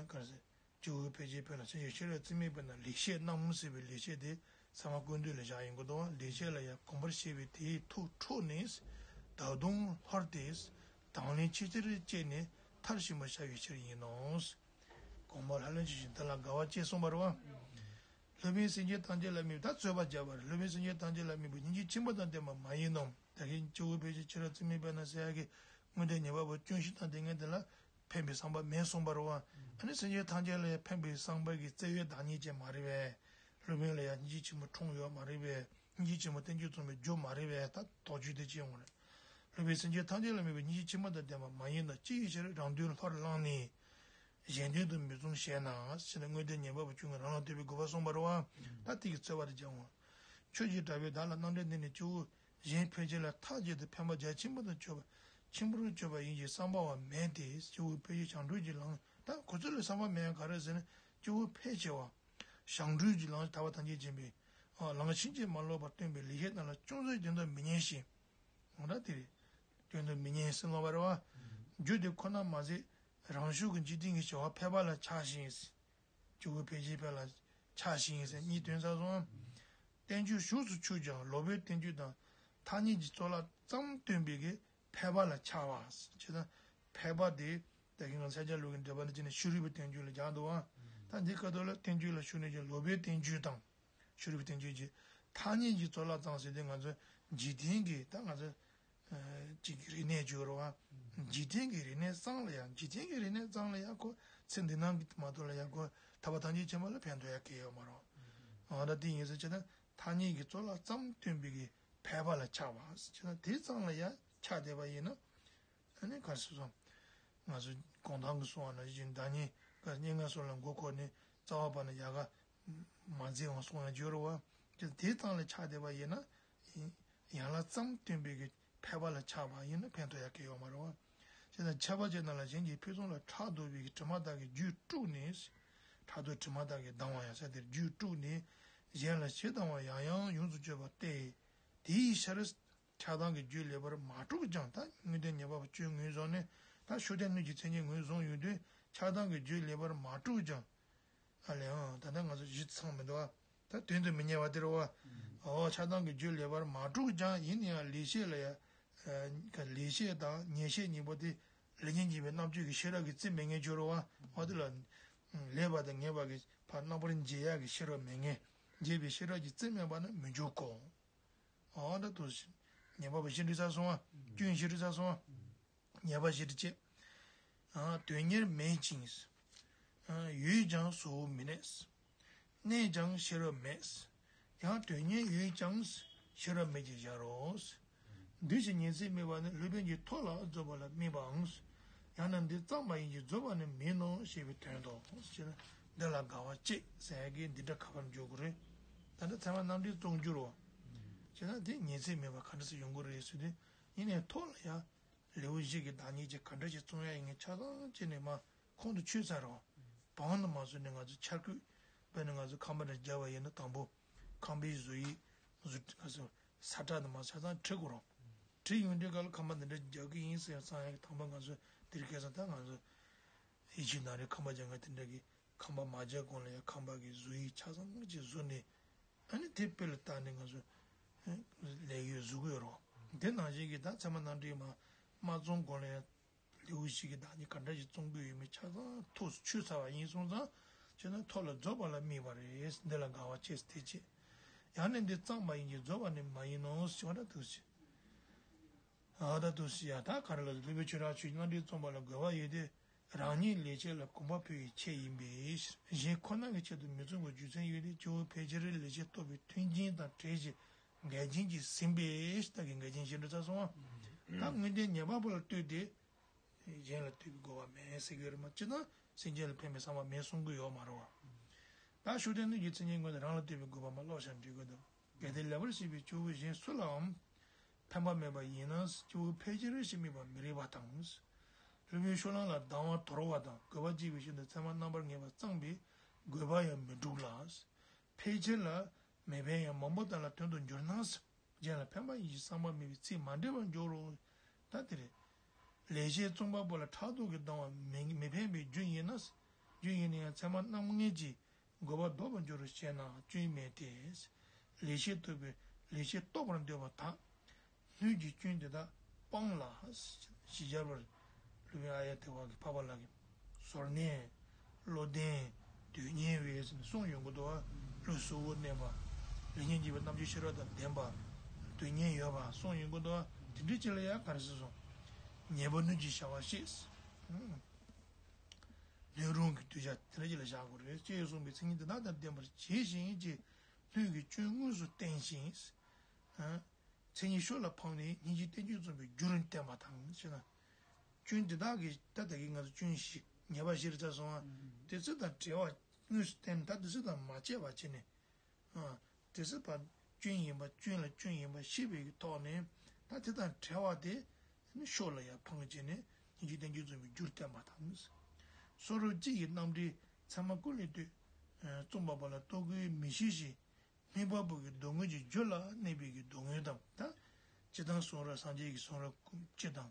ག་རེ་ཟེར། སྐྱེས་བུ་ཕལ་ཆེར་ཕན་ལ་སེམས་ཅན་ཤེས་རབ་རྩིས་མེད་པས་ན་ལེགས་བཤད་རྣམས་ཟེར་བའི་ལེགས་བཤད་དེ་ཚད་མ་ཀུན་བཏུས་ལ་བཞག་ཡོང་གི་འདུག་ལེགས་བཤད་ལ་ཡང་གོམས་པར་བྱས་པས་དེའི་ཐུགས་འཕྲོག་ནས་ད་དུང་ལྷོར་ཏེ་དང་ལེན་ཆེས་ཆེར་བྱས་ནས་མཐར་ཕྱིན་པར་བྱ་བའི་ཕྱིར་ཡིན་ནོ། གོང་མ་ལྷ་ལན་ཅི་བཞིན་དེ་ལ་དགའ་བ་སྐྱེས་གསུངས་པ་རེད་བ། སློབ་དཔོན་སེམས་ཅན་ཐམས་ཅད་ལ་དམིགས་པ་ད་རྩོད་པ་བརྒྱབ་པ་རེད། སློབ་དཔོན་སེམས་ཅན་ཐམས་ཅད་ལ་དམིགས་པའི་སྙིང་རྗེ་ཆེན་པོ་དང་ལྡན་པ་མ་ཡིན་ནམ། ད་གིན་སྐྱེས་བུ་ཕལ་ཆེར་ཤེས་རབ་རྩིས་མེད་པས་ན་ཟེར་ཡ་གི་དངོས་བསྟན་ཉན་པ་པོ་སྐྱོན་ཞིག་དང་དེ་ངན་དེ་ལ་ཕན་པའི་བསམ་པ་མེད་གསུངས་པ་རེད་བ། ཨ་ནི་སེམས་ཅན་ཐམས་ཅད་ལ་ཡང་ཕན་པའི་བསམ་པ་གི་བརྩེ་བའི་བདག་ཉིད་ཅན་མ་རེད་པས། སློབ་དཔོན་ལ་ཡང་སྙིང་རྗེ་ཆེན་པོ་འཁྲུངས་ཡོད་མ་རེད་པས། སྙིང་རྗེ་ཆེན་པོ་བསྟན་བཅོས་རྩོམ་པའི་རྒྱུ་མ་རེད་པས། ད་དོགས་གཅོད་དེ་ཅི་ཡོང་རེད། སློབ་དཔོན་སེམས་ཅན་ཐམས་ཅད་ལ་དམིགས་པའི་སྙིང་རྗེ་ཆེན་པོ་དང་ལྡན་པ་མ་ཡིན་ནོ། ཅི་ཡི་ཕྱིར་རང་དོན་ལྷུར་བླངས་ནས། གཞན་དོན་དུ་མི་བཟུང་ཞེ་ན། ཞེ་ན་དངོས་བསྟན་ཉན་པ་པོ་ཁྱོད་ཀྱིས་རང་ལ་ལྟོས་པའི་དགོས་པ་གསུངས་པ་རེད་བ། ད་དེ་གི་རྩོད་པ་དེ་སྦྱང་བ། ཆོས་ཀྱི་གྲགས་པས་བདག་ལ་རྣམ་འགྲེལ་འདི་ནི་སྐྱེ་བོ་གཞན་ཕལ་ཆེར་ལ་ཐག་བཅད་དེ་ཕན་པ་རྒྱ་ཆེན་པོ་དང་བརྗོད་པ་ཆེན་པོར་བརྗོད་པ་ཡིན་གྱི་བསམ་པ་བ་མེད་དེ། སྐྱེ་བོ་ཕལ་ཆེར་བྱང་གྲོལ་གྱི་ལམ། ད་ཁོ་ཚོ་ལ་བསམ་པ་མེད་ཡང་ག་རེ་ཟེར་ན་སྐྱེ་བོ་ཕལ་ཆེ་བ། བྱང་གྲོལ་གྱི་ལམ་ཐར་པ་ཐམས་ཅད་མཁྱེན་པའི་ལམ་ཕྱིན་ཅི་མ་ལོག་པར་སྟོན་པའི་ལེགས་བཤད་རྣམས་ལ་ཅུང་ཟད་དོན་དུ་མི་སྙན་ཞིང་། འོ་ད་དེ་རེད། དོན་དུ་མི་སྙན་ཟེར་ལབ་པ་རེད་བ། རྒྱུ་དེ་ཁོ་ན་མ་ཟད་རང་ཕྱོགས་ཀྱི་འཇིག་རྟེན་གྱི་བྱ་བ་ཕལ་པ་ལ་ཆགས་ཤིང་། སྐྱེ་བོ་ཕལ་ཆེར་ཕལ་ལ་ཆགས་ཤིང་ཟེར་གཉིས་དོན་ཚར་སོང་། བསྟན་བཅོས་ཞུགས་སུ་ཆུད་ཀྱང་ལོག་པའི་བསྟན་བཅོས་དང་ཐ་སྙད་ཀྱི་གཙོ་ལ་ཙམ་སྟོན་པའི་གི་ཕལ་པ་ལ་ཆགས་པ། བྱས་ཙང་ཕལ་པ་དེ་ ད་གིན་ང་ཤཱཀྱ་ལུགས་ཀྱི་འགྲེལ་པ་འདི་བྱས་ནས་ཕྱི་རོལ་པའི་བསྟན་བཅོས་ལ་སྦྱར་འདུག་བ། ད་འདི་སྐབས་ཐོག་ལ་བསྟན་བཅོས་ལ་ཞུགས་ནས་ཀྱང་ལོག་པའི་བསྟན་བཅོས་དང་། ཕྱི་རོལ་པའི་བསྟན་བཅོས་ཀྱི་ཐ་སྙད་ཀྱི་ཚོགས་ལ་ཙམ་ཟེར་དུས་ང་ཚོ་འཇིག་རྟེན་གྱི་ད་ང་ཚོ་ཅིག་གི་རིག་གནས་བརྗོད་རོགས་ཨ། འཇིག་རྟེན་གྱི་རིག་གནས་ཙམ་ལ་ཡང་འཇིག་རྟེན་གྱི་རིག་གནས་ཙམ་ལ་ཡང་ཁོ་ཚེ་འདི་ནང་གི་མ་གཏོགས་ལ་ཡང་ཁོ་ཐར་པ་ཐམས་ཅད་མཁྱེན་པ་ལ་ཕན་ཐོགས་ཡ་གང་ཡང་ཡོད་མ་རེད། འོ་ད་དེ་ཡིན་ཟེར་བྱས་ན་ཐ་སྙད་ཀྱི་ཚོགས་ལ་ཙམ་སྟོན་པའི་གི་ཕལ་པ་ལ་ཆགས་པ་ཟེར་བྱས་ན་དེ་ཙམ་ལ་ཡང་ཆགས་བསྡད་པ་ཡིན་ན། ཨ་ནི་ག་རེ་ཟེར་སོང་། ང་ཚོ་གོང་ཐང་གི་གསུང་བ་ནང་བཞིན་བདག་ཉིད་ཀ་སྙན་ངག་སོགས་ལ་མགོ་འཁོར་ནས་རྩ་བ་བར་ན་ཡལ་ག་མ་འཛེགས་པར་གསུང་ཡང་བརྗོད་རོགས་བ། དེ་དེ་ཙམ་ལ་ཆགས་བསྡད་པ་ཡིན་ན། ཡན་ལག་ཙམ་སྟོན་པའི་གི་ཕལ་པ་ལ་ཆགས་པ་ཡིན་ན་ཕན་ཐོགས་ཡ་གང་ཡང་ཡོད་མ་རེད་བ། བྱས་ཙང་ཁྱབ་པ་ཅན་རྣམས་ལ་གཞན་གྱིས་ཕུན་སུམ་ལ་ཕྲག་དོག་པའི་གི་དྲི་མ་དག་གིས་རྒྱུད་དཀྲུགས་ནས། ཕྲག་དོག་དྲི་མ་དག་གིས་ལྡང་བ་ཡང་ཟེར་དེར་རྒྱུད་དཀྲུགས་ནས། གཞན་ལ་ཞེ་སྡང་བ་ཡང་ཡང་ཡོངས་སུ་གཅོད་པ་སྟེ། དེའི་ཕྱིར། ཆགས་སྡང་གི་རྒྱུད་ལེགས་པར་མ་དཀྲུགས་ཀྱང་། ད་དངོས་བསྟན་ཉན་པ་པོ་ཁྱོད་ངོས་བཟུང་ནས་ད་ཤུགས་ལྡན་སྣོད་ཀྱི་མཚན་ཉིད་ངོས་བཟུང་ཡོང་དུས་ཆགས་སྡང་གི་རྒྱུད་ལེགས་པར་མ་དཀྲུགས་ཀྱང་། ཨ་ལས་ཨང་ད་ལྟ་ང་ཚོ་གཞི་ཚང་མི་འདུག་ཨ། ད་དོན་དུ་མི་གཉེར་བ་དེ་རེད་བ། ཨོ་ཆགས་སྡང་གི་རྒྱུད་ལེགས་པར་མ་དཀྲུགས་ཀྱང་ཡིན་ན་ཡང་ལེགས་བཤད་ལ་ཡང་། ལེགས་བཤད་དང་ཉེས་བཤད་གཉིས་པོ་དེ་ལེགས་ཉེས་འབྱེད་པའི་རྣམ་དཔྱོད་ཀྱི་ཤེས་རབ་ཀྱིས་རྩིས་མེད་མཁན་ཁྱོད་རེད་བ། འོ་དེ་ལ། ལེགས་པ་དང་ཉེས་པ་གི་ཕར་རྣམ་པར་འབྱེད་ཡག་གི་ཤེས་རབ་མེད་མཁན། འབྱེད་པའི་ཤེས་རབ་ཀྱིས་རྩིས་མེད་པ་ན་མི་འཇུག་གོ། ཨ་ད་དུ་ཞིག་ཉེས་པ་བཞི་འདྲི་ས་སོང་བ། སྐྱོན་བཞི་འདྲི་ས་སོང་བ། ཉེས་པ་བཞི་འདྲི་བྱེད། དོན་གཉེར་མེད་ཅིང་། ཡོད་ཀྱང་གཟུ་བོར་མི་གནས། གནས་ཀྱང་ཤེས་རབ་མེད། ཡང་དོན་གཉེར་ཡོད་ཀྱང་ཤེས་རབ་མེད་ཅེས་བྱ་རོ། འདུ་ཤེས་ཉེར་འཚེ་དམིགས་པ་ནི་སློབ་དཔོན་གྱིས་ཐོགས་ལ་རྫོགས་པ་ལ་དམིགས་པའམ། ཡང་ན་འདི་གཙང་བ་ཡིན་གྱི་རྫོགས་པ་ནི་མིན་ནོ་ཞེས་པའི་དོན་ཏོ། ཞེ་ན་འདི་ལ་དགག་པ་བཅད་ཟེར་གྱི་འདི་འདྲ་ག་པར་འཇོག་དགོས་རེད། ད་ལྟ་ཚད་མ་རྣམ་འགྲེལ་རྩོམ་རྒྱུ་རོ། ཞེ་ན་དེ་ཉེར་འཚེ་མེད་པ་ག་འདྲ་སེ་ཡོང་གི་རེད་ཟེར་དུས། ཡིན་ནའི་ཐོགས་ལ་ཡང་ལེའུ་བཞི་གི་བདག་ཉིད་ཀྱི་ག་འདྲ་ཞིག་རྩོམ་ཡ་ཡིན་ངེས་ཆ་ཚང་བྱས་ནས་མ། ཁོང་དུ་ཆུད་ཚར་རོ། བང་དུ་མ་བཟོས་ནས་ང་ཚོ་འཆར་སྐུད། དཔེར་ན་ང་ཚོ་ཁང་པ་འདྲ་རྒྱག་པ་ཡིན་ན་དང་པོ། ཁང་པའི་བཟོ་དབྱིབས། བཟོ་ང་ཚོ་ས་ཁྲ་དུ་མ་ཆ་ཚང་བྲི་དགོས་རོ། བྲི་ཡོང་དུས་ག་ལ་ཁང་པ་འདི་འདྲ་རྒྱག་གི་ཡིན་ཟེར་བསམ་ཡག་གི་དང་པོ་ང་ཚོ་འདིར་སྐད་ཆ་ད་ང་ཚོ། ཡིད་ཆེས་ནང་རེ་ཁང་པ་རྒྱག་ང་དེ་འདྲ་གི་ཁང་པ་མ་རྒྱག་གོང་ལ་ཡང་ཁང་པ་གི་བཟོ་དབྱིབས་ཆ་ཚང་གཅིག་བཟོ་ནས། ཨ་ནི་དེ་དཔེ་ལ་བལྟས་ནས་ང་ཚོ། ལས་ཡོད་བཟོ་དགོས་རོ། དེ་ནང་བཞིན་གྱི་ད་ཚད་མ་རྣམ་འགྲེལ་མ། མ་རྩོམ་གོང་ལ་ཡང་། ལེའུ་ཞིག་གི་བདག་ཉིད་ག་འདྲ་ཞིག་རྩོམ་དགོས་ཡོད་མེད་ཆ་ཚང་ཐུགས་སུ་ཆུད་ཚར་བ་ཡིན་སོང་ཙང་། ཁྱོད་ནི་ཐོགས་ལ་རྫོགས་པ་ལ་དམིགས་པ་རེད། འདི་ལ་དགག་པ་བཅད་དེ་བཅད། ཡང་ནི་འདི་གཙང་མ་ཡིན་གྱི་རྫོགས་པ་ནི་མ་ཡིན་ནོ་ཞེས་པ་འདྲ་འདུག་ཟེར། ཨ་ད་འདུག་ཟེར་ཡ་ད་ག་རེ་ལ་སློབ་དཔོན་ཆོས་གྲགས་ཆོས་ཀྱི་རྣམ་འགྲེལ་རྩོམ་པ་ལ་དགོས་པ་ཡོད་དེ། རང་ཉིད་ལེགས་བཤད་ལ་གོམས་པ་སྤོས་པའི་ཆེད་ཡིན་པས། གཞན་ཁོ་ན་གི་ཆེད་དུ་མི་རྩོམ་པའི་རྒྱུ་མཚན་ཡོད་དེ། སྐྱེ་བོ་ཕལ་ཆེར་ལེགས་བཤད་རྟོགས་པའི་མཐུན་རྐྱེན་དང་བྲལ་ཞིང་འགལ་རྐྱེན་གྱིས་ཟིན་པས། ད་གི་འགལ་རྐྱེན་ཞེས་འདྲི་ཚར་སོང་ང་། ད་དངོས་བསྟན་ཉན་པ་པོ་ལ་ལྟོས་ཏེ། གཞན་ལ་ལྟོས་པའི་དགོས་པ་མེད་ཟེར་གྱི་ཡོད་རེད་མ། སྤྱིར་ན་སེམས་ཅན་ལ་ཕན་པའི་བསམ་པ་མེད་གསུང་གི་ཡོད་མ་རེད་བ། ད་ཤུགས་ལྡན་སྣོད་ཀྱི་མཚན་ཉིད་དངོས་དང་རང་ལ་ལྟོས་པའི་དགོས་པ་མ་ཀློག་བྱ་འགྲིག་གི་འདུག་གལ་ཏེ་ལེགས་པར་ཤེས་པའི་སྐྱེ་བོ་གཞན་སུ་ལའང་ཕན་པ་མེད་པ་ཡིན་ན། སྐྱེ་བོ་ཕལ་ཆེར་ཞིག་དམིགས་པ་མི་རིགས་པ་དང་། སློབ་དཔོན་ཕྱོགས་གླང་ལ་སྡང་བ་དོར་བ་དང་དགོས་པ་བསྐྱེད་པའི་ཕྱིར་དུ་ཚད་མ་རྣམ་པར་ངེས་པ་གཙང་པའི་དགོས་པ་ཡང་མི་འགྲུབ་ལ། ཕལ་ཆེར་ལ་མི་ཕན་ཡང་མང་པོ་དག་ལ་དོན་དུ་འགྱུར་ན། གཞན་ལ་ཕན་པ་ཡིན་ཞེས་བསམ་པ་མེད་པའི་ཚིག་མ་འགྲིག་པར་འཇོག་རོ། ད་དེ་རེད། ལེགས་བཤད་རྩོམ་པ་པོ་ལ་ཕྲག་དོག་གིས་སྡང་བ་མི་མི་ཕན་པའི་རྒྱུ་ཡིན་ན། རྒྱུ་ཡིན་ན་ཡང་ཚད་མ་རྣམ་ངེས་ཀྱི་དགོས་པ་ལྡོག་པར་འགྱུར་རོ་ཞེ་ན་སྐྱོན་མེད་དེ། ལེགས་བཤད་རྟོགས་པའི་ལེགས་བཤད་རྟོགས་པར་འདོད་པ་དག་སྣོད་ཀྱི་སྐྱོན་དེ་དག་སྤང་ལ། ཞེས་བྱ་བར་སློབ་དཔོན་ཨཱརྱ་ཐེག་པ་གི་འཕགས་པ་ལགས་ཀྱིས། ཟོར་ནས། བློ་ལྡན། དོན་གཉེར་བས་ཟེར་ནས་གསུངས་ཡོང་གི་འདུག་བ། བློ་གཟུ་བོར་གནས་པ། ལེགས་ཉེས་འབྱེད་པའི་རྣམ་དཔྱོད་ཤེས་རབ་དང་ལྡན་པ། དོན་གཉེར་ཡོད་པ་གསུངས་ཡོང་གི་འདུག་བ། དེ་འདྲའི་ཅིག་ལ་ཡང་ག་རེ་ཟེར་སོང་། ཉན་པ་སྣོད་ཀྱི་བྱ་བ་ཤེས། སྣོད་རུང་གི་གདུལ་བྱ་དེ་འདྲ་ཅིག་ལ་བཞག་དགོས་རེད། ཅེས་གསུངས་པའི་མཚན་ཉིད་དེ་དག་དང་ལྡན་པར་བྱས་ཤིང་ཅེས་སྣོད་ཀྱི་སྐྱོན་དངོས་སུ་བསྟན་ཞིང་། མཚན་ཉིད་ཕྱོགས་ལ་ཕངས་ནས་སྙིང་རྗེ་བསྟན་བཅོས་རྩོམ་པའི་རྒྱུར་བསྟན་པ་དང་ཞེ་ན། སྐྱོན་འདི་དག་གིས་ད་ལྟ་གི་ང་ཚོ་སྐྱོན་བཞི་ཉེས་པ་བཞི་རེ་ཚར་སོང་ང་། དེ་ཚོ་དང་བྲལ་བ་དངོས་སུ་བསྟན། ད་དེ་ཚོ་དང་མ་བཅས་པ་བྱས་ནས། དེ་ཚོ་ཕར་སྐྱོན་ཡིན་པ་སྐྱོན་ལ་སྐྱོན་ཡིན་པ་ཤེས་པའི་ཐོག་ནས་ད་དེ་དང་བྲལ་བ་དེ་ཕྱོགས་ལ་ཡང་ཕངས་བྱས་ནས་སྙིང་རྗེ་བསྟན་བཅོས་རྩོམ་པའི་རྒྱུར་བསྟན་པ་དང་། སོ་སོར་གཅིག་གི་རྣམ་འགྲེལ་ཚད་མ་ཀུན་ལས་བཏུས། རྩོམ་པ་པོ་ལ་རྟོག་གེ་མི་ཤེས་ཤིང་། སྨྲས་པ་པོ་གི་སྡུག་བསྔལ་གྱི་རྒྱུ་ལ་གནས་པའི་གི་སྡུག་བསྔལ་དང་། ད་སྤྱིར་བཏང་གསུང་རབ་སངས་རྒྱས་ཀྱི་གསུང་རབ་སྤྱི་དང་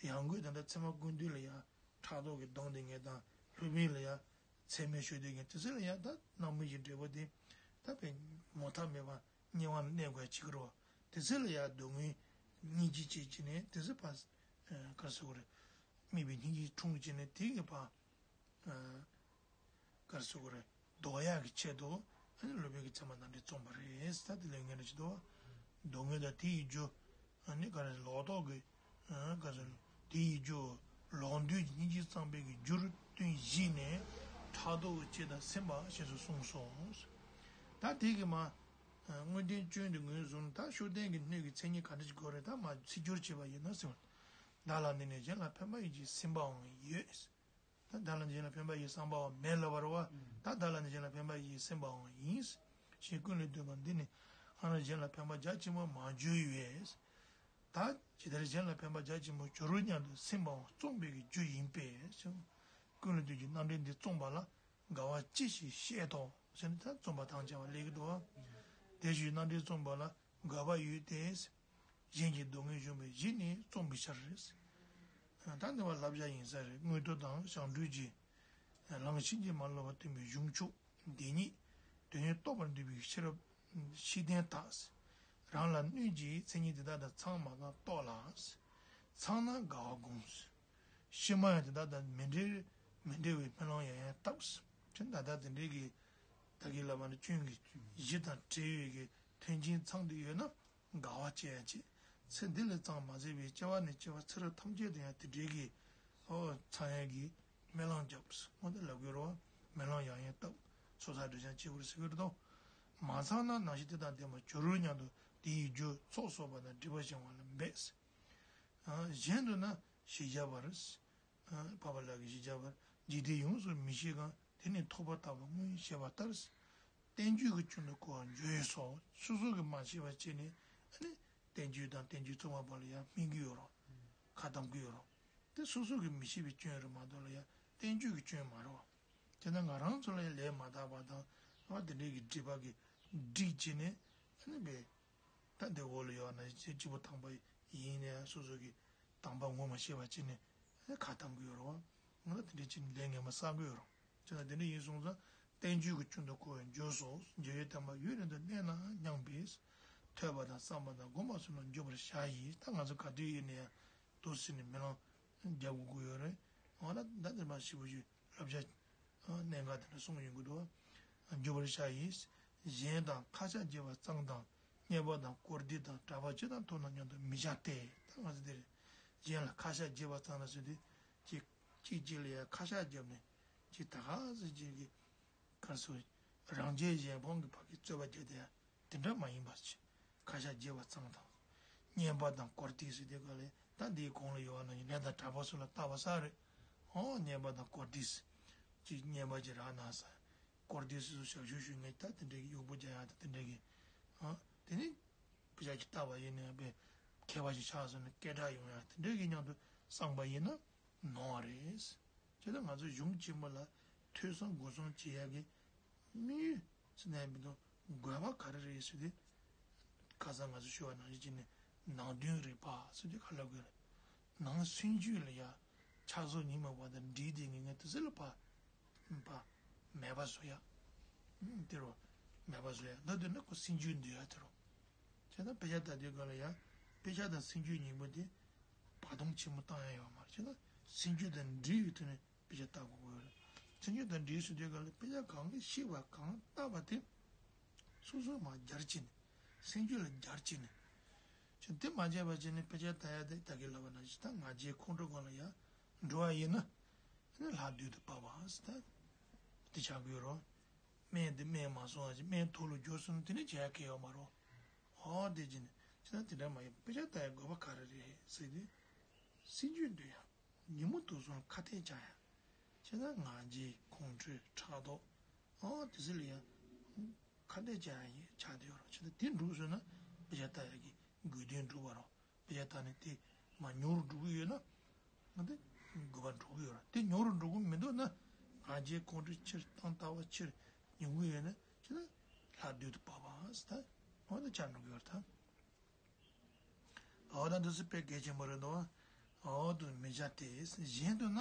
ཡང་སྒོས་ད་ལྟ་ཚད་མ་ཀུན་བཏུས་ལ་ཡང་ཕྲག་དོག་གི་སྡང་སྡིག་ངན་དང་། སློབ་དཔོན་ལ་ཡང་ཚད་མའི་ཆོས་སྡུད་ངན། དེ་ཚོ་ལ་ཡང་ད་རྣམ་སྨིན་གྱི་འབྲས་བུ་དེ་ད་དཔེ་མོ་མཐའ་མེད་པ་དམྱལ་བ་ལ་གནས་དགོས་ཅིག་རོ། དེ་ཚོ་ལ་ཡང་སྡུག་བསྔལ་སྙིང་རྗེ་སྐྱེས་ཀྱི་ནས་དེ་ཚོ་ཕར་ག་རེ་ཟེར་དགོས་རེད། དམིགས་པའི་སྙིང་རྗེ་འཁྲུངས་བྱས་ནས་དེ་གི་བ། ག་རེ་ཟེར་དགོས་རེད། ཟློག་ཡག་གི་ཆེད་དུ་ཨ་ནི་སློབ་དཔོན་གྱིས་ཚད་མ་རྣམ་འགྲེལ་རྩོམ་པ་རེད། ད་དེ་ལས་ངན་རེ་ཞིག་འདུག་བ། སྡུག་བསྔལ་དང་དེ་ཡི་རྒྱུ། ཨ་ནི་ག་རེ་ལོག་རྟོག་གི། ཨ་ག་རེ་ཟེར། དེ་ཡི་རྒྱུ། ལོག་འདོད་ཀྱི་སྙིང་རྗེ་གཙང་པའི་གི་རྒྱུར་བསྟུན་བཞེས་ནས། ཕྲག་དོག་གི་ལྕེ་དང་སེམས་པ་ཞེས་སུ་གསུངས་སོ། ད་དེ་གི་མ། དངོས་བསྟན་སྐྱོན་དུ་ངོས་བཟུང་ད་ཤུགས་ལྡན་གྱི་སྣོད་ཀྱི་མཚན་ཉིད་ག་འདྲ་ཞིག་དགོས་རེད། ད་མ་ཚིག་སྦྱོར་བྱས་པ་ཡིན་ན་ཟེར་བ། བདག་ལ་འདི་ནི་གཞན་ལ་ཕན་པ་ཡིན་གྱི་སེམས་པའང་ཡོད། ད་བདག་ལ་གཞན་ལ་ཕན་པ་ཡི་བསམ་པའང་མེད་ལབ་པ་རེད་བ། ད་བདག་ལ་ནི་གཞན་ལ་ཕན་པ་ཡི་སེམས་པའང་ཡིན། ཞེས་ཀུན་ལས་བཏུས་པ་འདི་ནི་ཨ་ནི་གཞན་ལ་ཕན་པ་རྒྱ་ཆེན་པོ་མ་བརྗོད་པས། ད་ཇི་ལྟར་གཞན་ལ་ཕན་པ་རྒྱ་ཆེན་པོ་འབྱོར་རོ་སྙམ་དུ་སེམས་པའང་རྩོམ་པའི་གི་རྒྱུ་ཡིན་པས། ཀུན་ལས་བཏུས་ཀྱི་རྣམ་འགྲེལ་འདི་རྩོམ་པ་ལ་དགའ་བ་ཅི་ཞིག་བཤད་དོ་ཟེར་ནས་ད་རྩོམ་པ་དང་བཅས་པ་སླེབས་ཀྱི་འདུག་བ། དེ་བཞིན་རྣམ་འགྲེལ་རྩོམ་པ་ལ་དགའ་བ་ཡོད་དེ། གཞན་གྱི་སྡུག་བསྔལ་བྱུང་བའི་གཞི་ནས་རྩོམ་པའི་ཕྱིར། ད་འདི་བ་བསླབ་བྱ་ཡིན་ས་རེད། མངོན་རྟོགས་དང་ཞང་འགྲོས་ཀྱིས། ལམ་ཕྱིན་ཅི་མ་ལོག་པར་སྟོན་པའི་གཞུང་ཕྱོགས་འདི་ཉིད། དོན་ཡོད་རྟོགས་པར་འདོད་པའི་ཕྱིར། ཤེས་ལྡན་དག་རང་ལ་གནོད་ཀྱི་མཚན་ཉིད་དེ་དག་དང་ཚང་མ་དང་རྟོགས་ལ། ཚང་ན་དགའ་བ་སྒོམས། ཕྱི་མ་ཡང་དེ་དག་དང་མི་འབྲལ། མི་འབྲལ་བའི་སྨོན་ལམ་ཡང་ཡང་བཏབ། ཅེས་ད་ལྟ་དེ་འདྲའི་གི་ད་གིན་ལབ་པ་ནི་སྐྱོན་གྱི་གཞི་དང་བྲལ་བའི་གི་མཐུན་རྐྱེན་ཚང་དུ་ཡོད་ན། དགའ་བ་སྐྱེ་ཡང་སྐྱེ། ཚེ་འདི་ལས་ཙམ་མ་ཟད་པའི་སྐྱེ་བ་ནས་སྐྱེ་བ་ཚེ་རབས་ཐམས་ཅད་དུ་ཡང་དེ་འདྲའི་གི་ཨོ་ཚང་ཡག་གི་སྨོན་ལམ་རྒྱབ། སྔོན་དུ་ལབ་དགོས་རོགས། སྨོན་ལམ་ཡང་ཡང་བཏབ། ཚོགས་བསགས་སྒྲིབ་སྦྱང་བྱེད་དགོས་ཟེར་གི་རེད་དོ། མ་ཚང་ན་ནང་བཞིན་དེ་དང་ལྡན་པར་འགྱུར་རོ་སྙམ་དུ་དེ་ཡི་རྒྱུ་ཚོགས་གསོག་པ་དང་སྒྲིབ་པ་སྦྱང་བ་ལ་འབད། གཞན་དུ་ན་ཞི་བྱ་བར། འཕགས་པ་ལགས་ཀྱིས་ཞི་བྱ་བར། འཇིག་རྟེན་ཡོངས་སུ་མི་ཤེས་གང་། དེ་ནི་ཐོབ་པ་ལྟ་བུ་སྔོན་བཤད་པ་ལྟར། བསྟན་བཅོས་ཀྱི་ཀུན་ཏུ་གོ་བར་འགྱུར་སོ། སོ་སོ་གིས་མ་ཤེས་པ་བྱས་ནས་ཨ་ནི་བསྟན་བཅོས་དང་བསྟན་བཅོས་རྩོམ་པ་པོ་ལ་ཡང་སྨད་གི་ཡོད་རོགས། ཁ་གཏམ་གི་ཡོད་རོགས། དེ་སོ་སོ་གིས་མི་ཤེས་པའི་སྐྱོན་རེད་མ་གཏོགས་ལ་ཡང་བསྟན་བཅོས་ཀྱི་སྐྱོན་མ་རེད་བ། དེ་ན་ང་རང་ཚོ་ལ་ཡང་ལས་མ་དག་པ་དང་ཨ་དེ་འདྲའི་གི་སྒྲིབ་པ་གིས་སྒྲིབ་བྱས་ནས་ཨ་ནི་བས། ད་འདི་འོག་ལ་ཡོད་ན་གཅིག་པུ་དང་པ་ཡིན་ནའི་སོ་སོ་གི་དང་པ་ངོ་མ་ཤེས་པ་ཅིག་ནི་ཁ་གཏམ་གི་ཡོད་རེད་བ། ང་ལ་དེ་འདྲའི་ཅིག་ནི་ལས་ངན་པ་བསགས་གི་ཡོད་རེད། ཅེ་ན་དེ་འདྲ་ཡིན་སོང་ཙང་བསྟན་བཅོས་ཀྱི་ཀུན་ཏུ་གོ་བར་འགྱུར་སོ། འཇམ་དབྱངས་བསྟན་པ་ཡུན་རིང་དུ་གནས་ན་སྙམ་པས། ཐོས་པ་དང་བསམ་པ་དང་སྒོམ་པ་སོགས་ལ་འཇུག་པར་བྱ་ཡིས། ད་ང་ཚོ་ག་དུས་ཡིན་ནའི་འདུག་སེ་ནི་སྨོན་ལམ་རྒྱག་དགོས་ཀྱི་ཡོད་རེད། འོ་ན་ད་འདིར་མ་ཞིབ་པོ་ཞིག་བསླབ་བྱ། གནད་འགག་དེ་འདྲ་གསུངས་ཡོང་གི་འདུག་འཇུག་པར་བྱ་ཡིས། གཞན་དང་ཁ་ཤགས་བྱེད་པ་ཙམ་དང་། བརྙས་པ་དང་བཀུར་སྟི་དང་གྲགས་པ་ཇི་ལྟར་མཐོ་ན་སྙམ་དུ་མི་བྱ་སྟེ། ད་ང་ཚོ་འདིར་གཞན་ལ་ཁ་ཤགས་བྱེད་པ་ཙམ་ལ་ཟེར་དུས་ཅིག་གཅིག་གཅིག་ལ་ཡང་ཁ་ཤགས་བརྒྱབ་ནས་ཅིག་ད་ག་ཟེ་ཅིག་གི་ག་རེ་ཟེར། རང་ཆས་གཞན་ཕམ་གྱི་བར་གྱི་རྩོད་པ་བརྒྱབ་དེ་ཡང་དེ་འདྲ་མ་ཡིན་པ་ཅིག་ཁ་ཤགས་བྱེད་པ་ཙམ་དང་། བརྙས་པ་དང་བཀུར་སྟི་ཟེར་དུས་ག་ལས་ད་འདིའི་གོང་ལ་ཡོད་པ་ནང་བཞིན་ལས་དང་གྲགས་པ་སོགས་ལ་བལྟ་བ་ས་རེད། ཨོ་བརྙས་པ་དང་བཀུར་སྟི་ཟེར། ཅིག་བརྙས་པ་ཅིག་རག་ན་ས། བཀུར་སྟི་ཟེར་སོ་ཞབས་ཞུ་ཞུ་མཁན་ད་དེ་འདྲ་གི་གཡོག་པོ་རྒྱག་ཡག་ད་དེ་འདྲ་གི། ཨ་དེ་ནི་དཔེ་ཆ་ཅིག་བལྟ་བ་ཡིན་ན་ཡང་དཔེ་མཁས་པ་ཞིག་ཆགས་སོང་ན་སྐད་གྲགས་ཡོང་ཡག་དེ་འདྲ་གི་མཉམ་དུ་བསམ་པ་ཡིན་ན་ནོར་བ་རེད། བྱས་ཙང་ང་ཚོ་གཞུང་ཆེན་མོ་ལ་ཐོས་བསམ་སྒོམ་གསུམ་བྱེད་ཡག་གི་དམིགས་ཡུལ་ཟེར་ན་མི་འདུག་དགོས་པ་ག་རེ་རེད་ཟེར་དུས། ཁ་སང་ང་ཚོ་ཞུ་བ་ནང་བཞིན་བྱས་ནས་ནང་དོན་རིག་པ་ཟེར་དུས་ག་ལ་དགོས་རེད། ནང་སེམས་རྒྱུད་ལ་ཡ་ཆགས་སོགས་ཉིན་མོ་བར་དུ་འདྲིས་ཏེ་ངེས་ངེས་དུ་ཟེར་ལ་ཕ། ཕ། མེད་པ་བཟོ་ཡ། དེ་རུ། མེད་པ་བཟོ་ཡ་འདི་འདོད་ན་ཁོ་སེམས་རྒྱུད་འདུལ་ཡ་དེ་རུ། བྱས་ན་དཔེ་ཆ་ལྟ་དུས་ག་ལ་ཡ། དཔེ་ཆ་དང་སེམས་རྒྱུད་གཉིས་པོ་དེ་བར་སྟོང་ཆེན་པོ་བཏང་ཡ་ཡོད་མ་རེད། བྱས་ན་སེམས་རྒྱུད་དང་འདྲིས་ཡོད་དུས་ནས་དཔེ་ཆ་ལྟ་དགོས་ཀྱི་ཡོད་རེད། སེམས་རྒྱུད་དང་འདྲིས་ཟེར་དུས་ག་ལ་དཔེ་ཆ་གང་གིས་ཤེས་པ་གང་ལྟ་བ་དེ་སོ་སོ་མར་སྦྱར་བྱས་ནས་སེམས་རྒྱུད་ལ་སྦྱར་བྱས་ནས། བྱས་དེ་མ་བྱས་པ་བྱས་ནས་དཔེ་ཆ་ལྟ་ཡ་དེ་ད་གིན་ལབ་པ་ནང་བཞིན་ད་ང་རྒྱལ་ཁོང་ཁྲོ་སྒང་ལ་ཡ་འགྲོ་བ་ཡིན་ན། ཨ་ནི་ལྷ་བདུད་དུ་བབས་པ་ཟེར་ད། དེ་ཆགས་ཀྱི་ཡོད་རེད། སྨན་དེ་སྨན་མ་སོང་བ་ཅིག་སྨན་ཐོག་ལ་འགྱུར་སོང་ན་དེ་ནི་བྱ་ཡ་གལ་ཡོད་མ་རེད། ཨོ་དེ་བྱས་ནས་བྱས་ན་དེ་འདྲ་མ་ཡིན་པ་དཔེ་ཆ་ལྟ་ཡ་དགོས་པ་ག་རེ་རེད་ཟེར་དུས། སེམས་རྒྱུད་འདུལ་ཡ། ཉིན་མོ་དུག་གསུམ་ཁ་གཏད་བཅག་ཡ། བྱས་ན་ང་རྒྱལ་ཁོང་ཁྲོ་ཕྲག་དོག་ཨོ་དེ་ཚོ་ལ་ཡ། ཁ་གཏད་བཅག་ཡ་ཡིན་ཆགས་བསྡད་ཡོད་རེད། བྱས་ན་དེ་འགྲུབ་སོང་ན་དཔེ་ཆ་ལྟ་ཡ་གི་དགོས་དོན་འགྲུབ་པ་རེད། དཔེ་ཆ་ལྟ་ནས་དེ་མར་ཉུང་རུ་འགྲོ་གི་ཡོད་ན། ང་དེ་དགོས་པ་འགྲོ་གི་ཡོད་རེད། དེ་ཉུང་རུ་འགྲོ་གི་མི་འདུག་ན། ང་རྒྱལ་ཁོང་ཁྲོ་ཆེར་བཏང་ལྟ་བ་ཆེར་ཉུང་གི་ཡོད་ན་ཅི་ན། ལྷ་བདུད་དུ་བབས་པ་ཟེར་ད། འོ་ན་ཆགས་འགྲོ་གི་ཡོད་རེད་ད། འོ་ན་འདི་ཚོ་དཔེ་གལ་ཆེན་པོ་རེད་འདུག་འོ་དུ་མི་བྱ་སྟེ་གཞན་དུ་ན།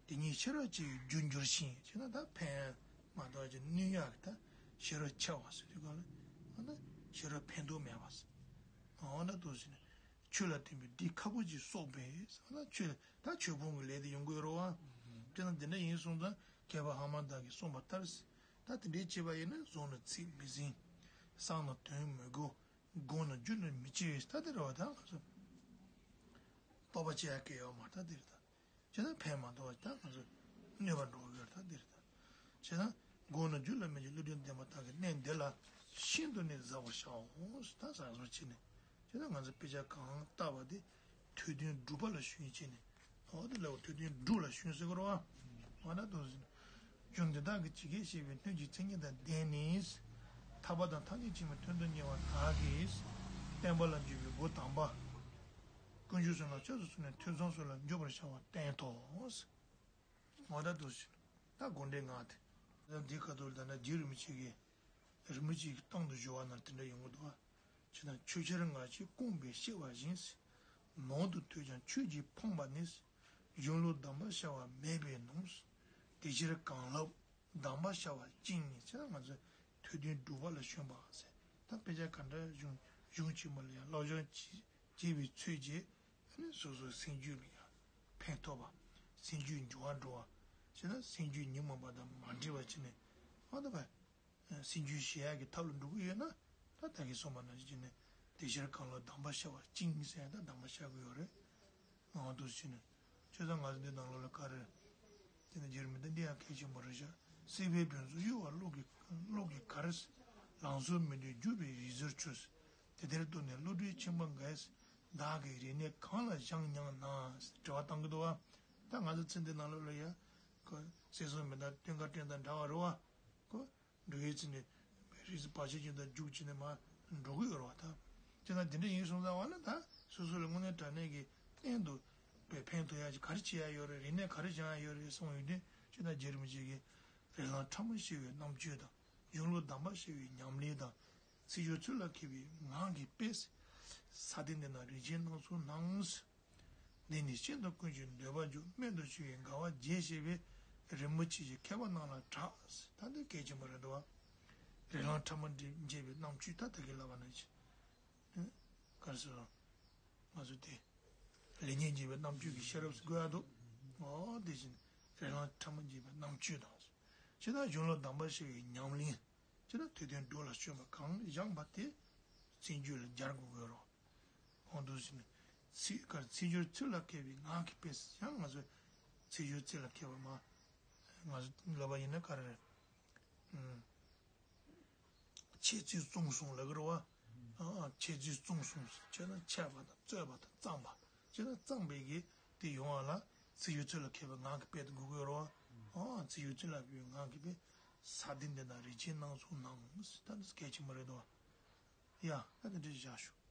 དེ་ཉིད་ཤེས་རབ་ཆེ་བའི་རྒྱུར་འགྱུར་ཞིང་ཅེ་ན་ད་ཕན་མ་གཏོགས་ཀྱི་གནོད་ཡག་གི་ད་ཤེས་རབ་ཆེ་བ་ཟེར་དུས་ག་ལ་འོ་ན་ཤེས་རབ་ཕན་ཐོགས་མེད་པ་ཟེར། འོ་ན་འདུག་ཟེར་ནས་ ཆོས་ལ་བརྟེན་པའི་སྒྲིབ་ཁ་སྦུབ་ཅིག་གསོག་པས་ཟེར་ན། ཆོས་ད་ཆོས་སྤོང་གི་ལས་དེ་ཡོང་གི་ཡོད་རེད་བ། དེ་ན་དེ་འདྲ་ཡིན་སོང་ཙང་མཁས་པ་ཧ་མ་ད་གིས་གསུངས་པ་ལྟར། ད་དེ་འདྲའི་བྱས་པ་ཡིན་ན་གཟུངས་ན་ཚིག་མི་ཟིན། བསམ་ན་དོན་མི་གོ། དགོངས་ན་རྒྱུད་ལ་མི་སྐྱེ། ད་དེ་རེད་བ། ད་ང་ཚོ་རྟོགས་པ་སྐྱེ་ཡག་གི་ཡོད་མ་རེད། ད་དེ་རེད་ད། བྱས་ན་ཕན་མ་ཐོགས་པ་ད་ང་ཚོ་གནོད་པ་འགྲོ་གི་ཡོད་རེད། ད་འདི་རེད་ད། བྱས་ན་དགོངས་ན་རྒྱུད་ལ་མི་སྐྱེ། བློ་གྲོས་ལྡན་པ་དག་གིས་གནད་འདི་ལ་ཤིན་ཏུ་ནས་གཟབ་པར་བྱའོ། ད་གཟབ་གཟབ་བྱས་ནས། བྱས་ན་ང་ཚོ་དཔེ་ཆ་གང་ལྟ་བ་དེ་ཐོས་དོན་སྒྲུབ་པ་ལ་ཞུགས་བྱས་ནས། འོ་དེ་ལ་ཐོས་དོན་སྒྲུབ་ལ་ཞུགས་ཟེར་གི་རེད་བ། འོ་ན་དུ་ཟིན། རྒྱུ་འདི་དག་གིས་ཇི་སྐད་བཤད་པའི་སྣོད་ཀྱི་མཚན་ཉིད་དང་ལྡན་ནས། ཐར་པ་དང་ཐམས་ཅད་མཁྱེན་པའི་དོན་དུ་གཉེར་བ་དག་གིས་བསྟན་པ་ལ་འཇུག་པའི་སྒོ་དམ་པ། ཀུན་སྤྱོད་བཟང་ལ་ཕྱག་ཏུ་ཚུད་ནས་ཐོས་བསམ་སོགས་ལ་འཇུག་པར་བྱ་བ་བསྟན་ཏོ། ངོ་ད་དུ་ཞིག་ད་དགོངས་འགྲེལ་ངག་དེ། ད་འདི་ཁ་ཐུག་ད་ལྟ་རྗེ་རིན་པོ་ཆེ་གིས་རིན་པོ་ཆེ་གི་སྟེང་དུ་བཞུགས་པ་ན་དེ་འདྲ་ཡོང་གི་འདུག་བ། ཇི་ལྟར་ཆོས་ཆར་ང་ཆེ་སྐོམ་པས་གཤེགས་པ་བཞིན། ནང་དུ་ཐོས་ཀྱང་ཆོས་ཀྱིས་ཕོངས་པ་ནི། གཞུང་ལུགས་གདམས་པ་བྱ་བ་མེད་པས་ནོངས། དེ་ཕྱིར་གང་ལབ་གདམས་པ་བྱ་བ་ཅིང་ནི། ཅེས་ང་ཚོས་ཐོས་དོན་སྒྲུབ་པ་ལ་ཞོན་པ་ཟེར། ད་དཔེ་ཆ་ག་འདྲ་གཞུང་གཞུང་ཆེན་མོ་ལ་ཡང་སློབ་སྦྱོང་བྱེད་བྱེད་པའི་ཚུལ་གྱིས་ཨ་ནི་སོ་སོའི་སེམས་རྒྱུད་ལ་ཡང་ཕན་ཐོགས་པ། སེམས་རྒྱུད་འགྱུར་བ་འགྲོ་བ། བྱས་ན་སེམས་རྒྱུད་ཉོན་མོངས་པ་དང་མ་འདྲེས་པ་བྱས་ནས། ཨ་ད་བ། སེམས་རྒྱུད་བཞི་ཡག་གི་ཐབས་ལ་འགྲོ་གི་ཡོད་ན། ད་ད་གིན་གསུངས་པ་ནང་བཞིན་བྱས་ནས་དེ་ཕྱིར་གང་ལ་གདམས་པ་བྱ་བ་ཅིང་ཟེར། ད་གདམས་པ་བྱ་གི་ཡོད་རེད། ངང་དུ་བྱས་ནས། བྱས་ཙང་ང་ཚོ་འདི་ནང་ལོགས་ལ་ག་རེ། དེ་ནི་རྗེ་རིན་པོ་ཆེ་འདི་ཡང་གལ་ཆེན་པོ་རེད་ཤག་སྲིད་པའི་ཕུན་སུམ་གཡོ་བ་གློག་གི་གློག་གི་གར། ལང་ཚོ་མི་འདོད་འགྱུར་བའི་རི་ཟུར་ཆུ། དེ་ལྟར་རྟོགས་ནས་བློ་གྲོས་ཆེན་པོ་འགས། བདག་གི་རིག་གནས་གང་ལ་སྦྱངས་སྙམ་ན། དྲི་བ་བཏང་གི་འདུག་བ། ད་ང་ཚོ་ཚེ་འདི་ནང་ལོགས་ལ་ཡ། ཁོ་སྲིད་གསུམ་མི་འདའ་སྟོན་ཁ་སྤྲན་དང་འདྲ་བ་རེད་བ། ཁོ། འགྲོ་ཡི་ཚེ་ནས་རིགས་བར་ཆད་ཅན་དང་རྒྱུག་ཅིག་ནས་མར་འགྲོ་གི་ཡོད་རེད་བ་ད། དེ་ན་དེ་འདྲ་ཡིན་སོང་ཙང་བ་ན་ད་སོ་སོ་ལ་དངོས་གནས་དྲང་གནས་ཀྱི་གཏན་དུ་བས་ཕན་ཐོགས་ཡ་ཅིག་ག་རེ་བྱེད་ཡ་ཡོད་རེད། རིག་གནས་ག་རེ་སྦྱང་ཡ་ཡོད་རེད་གསུངས་ཡོད་དུས། ཅི་ད་རྗེ་རིན་པོ་ཆེ་གིས་རིགས་ལམ་ཕྲ་མོ་ཤེས་པའི་རྣམ་དཔྱོད་དང་། གཞུང་ལུགས་གདམས་པ་ཤེས་པའི་ཉམས་ལེན་དང་། ཚིག་སྦྱོར་ཚུལ་ལ་མཁས་པའི་ངག་གི་དཔེ། ས་སྟེང་འདི་ན་རིན་ཆེན་སྣ་ཚོགས་སྣང་། འདི་ནི་ཤིན་ཏུ་ཀུན་གྱི་འདོད་པ་འཇོ། རྨད་དུ་བྱུང་བའི་དགའ་བ་རྒྱས་བཤད་པའི། རིན་པོ་ཆེ་ཡི་མཁས་པ་རྣམས་ལ་གྲགས། ད་འདི་གལ་ཆེན་པོ་རེད་འདུག་བ། རིགས་ལམ་ཕྲ་མོ་འདི་འབྱེད་པའི་རྣམ་དཔྱོད་ད་ད་གིན་ལབ་པ་ནང་བཞིན། ག་རེ་ཟེར། ང་ཚོ་དེ། ལེགས་ཉེས་འབྱེད་པའི་རྣམ་དཔྱོད་ཀྱི་ཤེས་རབ་ཟེར་དགོས་ཡ་འདུག་འོ་དེ་བཞིན་རིགས་ལམ་ཕྲ་མོ་འབྱེད་པའི་རྣམ་དཔྱོད་དང་། ཇི་ལྟར་གཞུང་ལུགས་གདམས་པ་ཤེས་པའི་ཉམས་ལེན། ཅི་ལྟར་ཐོས་དོན་སྒྲུབ་ལ་སྤྱོད་པ་གང་སྦྱངས་པ་དེ་སེམས་རྒྱུད་ལ་སྦྱར་དགོས་ཀྱི་ཡོད་རེད། གོང་དུ་ཞུས་ནས་ཚིག་གར་ཚིག་སྦྱོར་ཚུལ་ལ་མཁས་པའི་ངག་གི་དཔེ། ཡང་ང་ཚོས་ཚིག་སྦྱོར་ཚུལ་ལ་མཁས་པ་མ། ང་ཚོ་ལབ་པ་ཡིན་ན་ག་རེ་རེད། ཨུམ། འཆད་ཚིག་རྩོམ་གསུམ་ལབ་ཀྱི་རེད་བ། ཨ། འཆད་ཚིག་རྩོམ་གསུམ་ཟེར་ན་འཆད་པ་དང་རྩོད་པ་དང་བརྩམས་པ། བྱས་ན་བརྩམས་པའི་གི་དེ་ཡོང་བ་ལ་ཚིག་སྦྱོར་ཚུལ་ལ་མཁས་པའི་ངག་གི་དཔེ་དེ་དགོས་ཀྱི་ཡོད་རེད་བ། ཨ། ཚིག་སྦྱོར་ཚུལ་ལ་མཁས་པའི་ངག་གི་དཔེ། ས་སྟེང་འདི་ན་རིན་ཆེན་སྣ་ཚོགས་སྣང་ཟེར། ད་འདི་གལ་ཆེན་པོ་རེད་དོ། ཡ། ད་འདི་འདྲ་བཞག་ཞུ།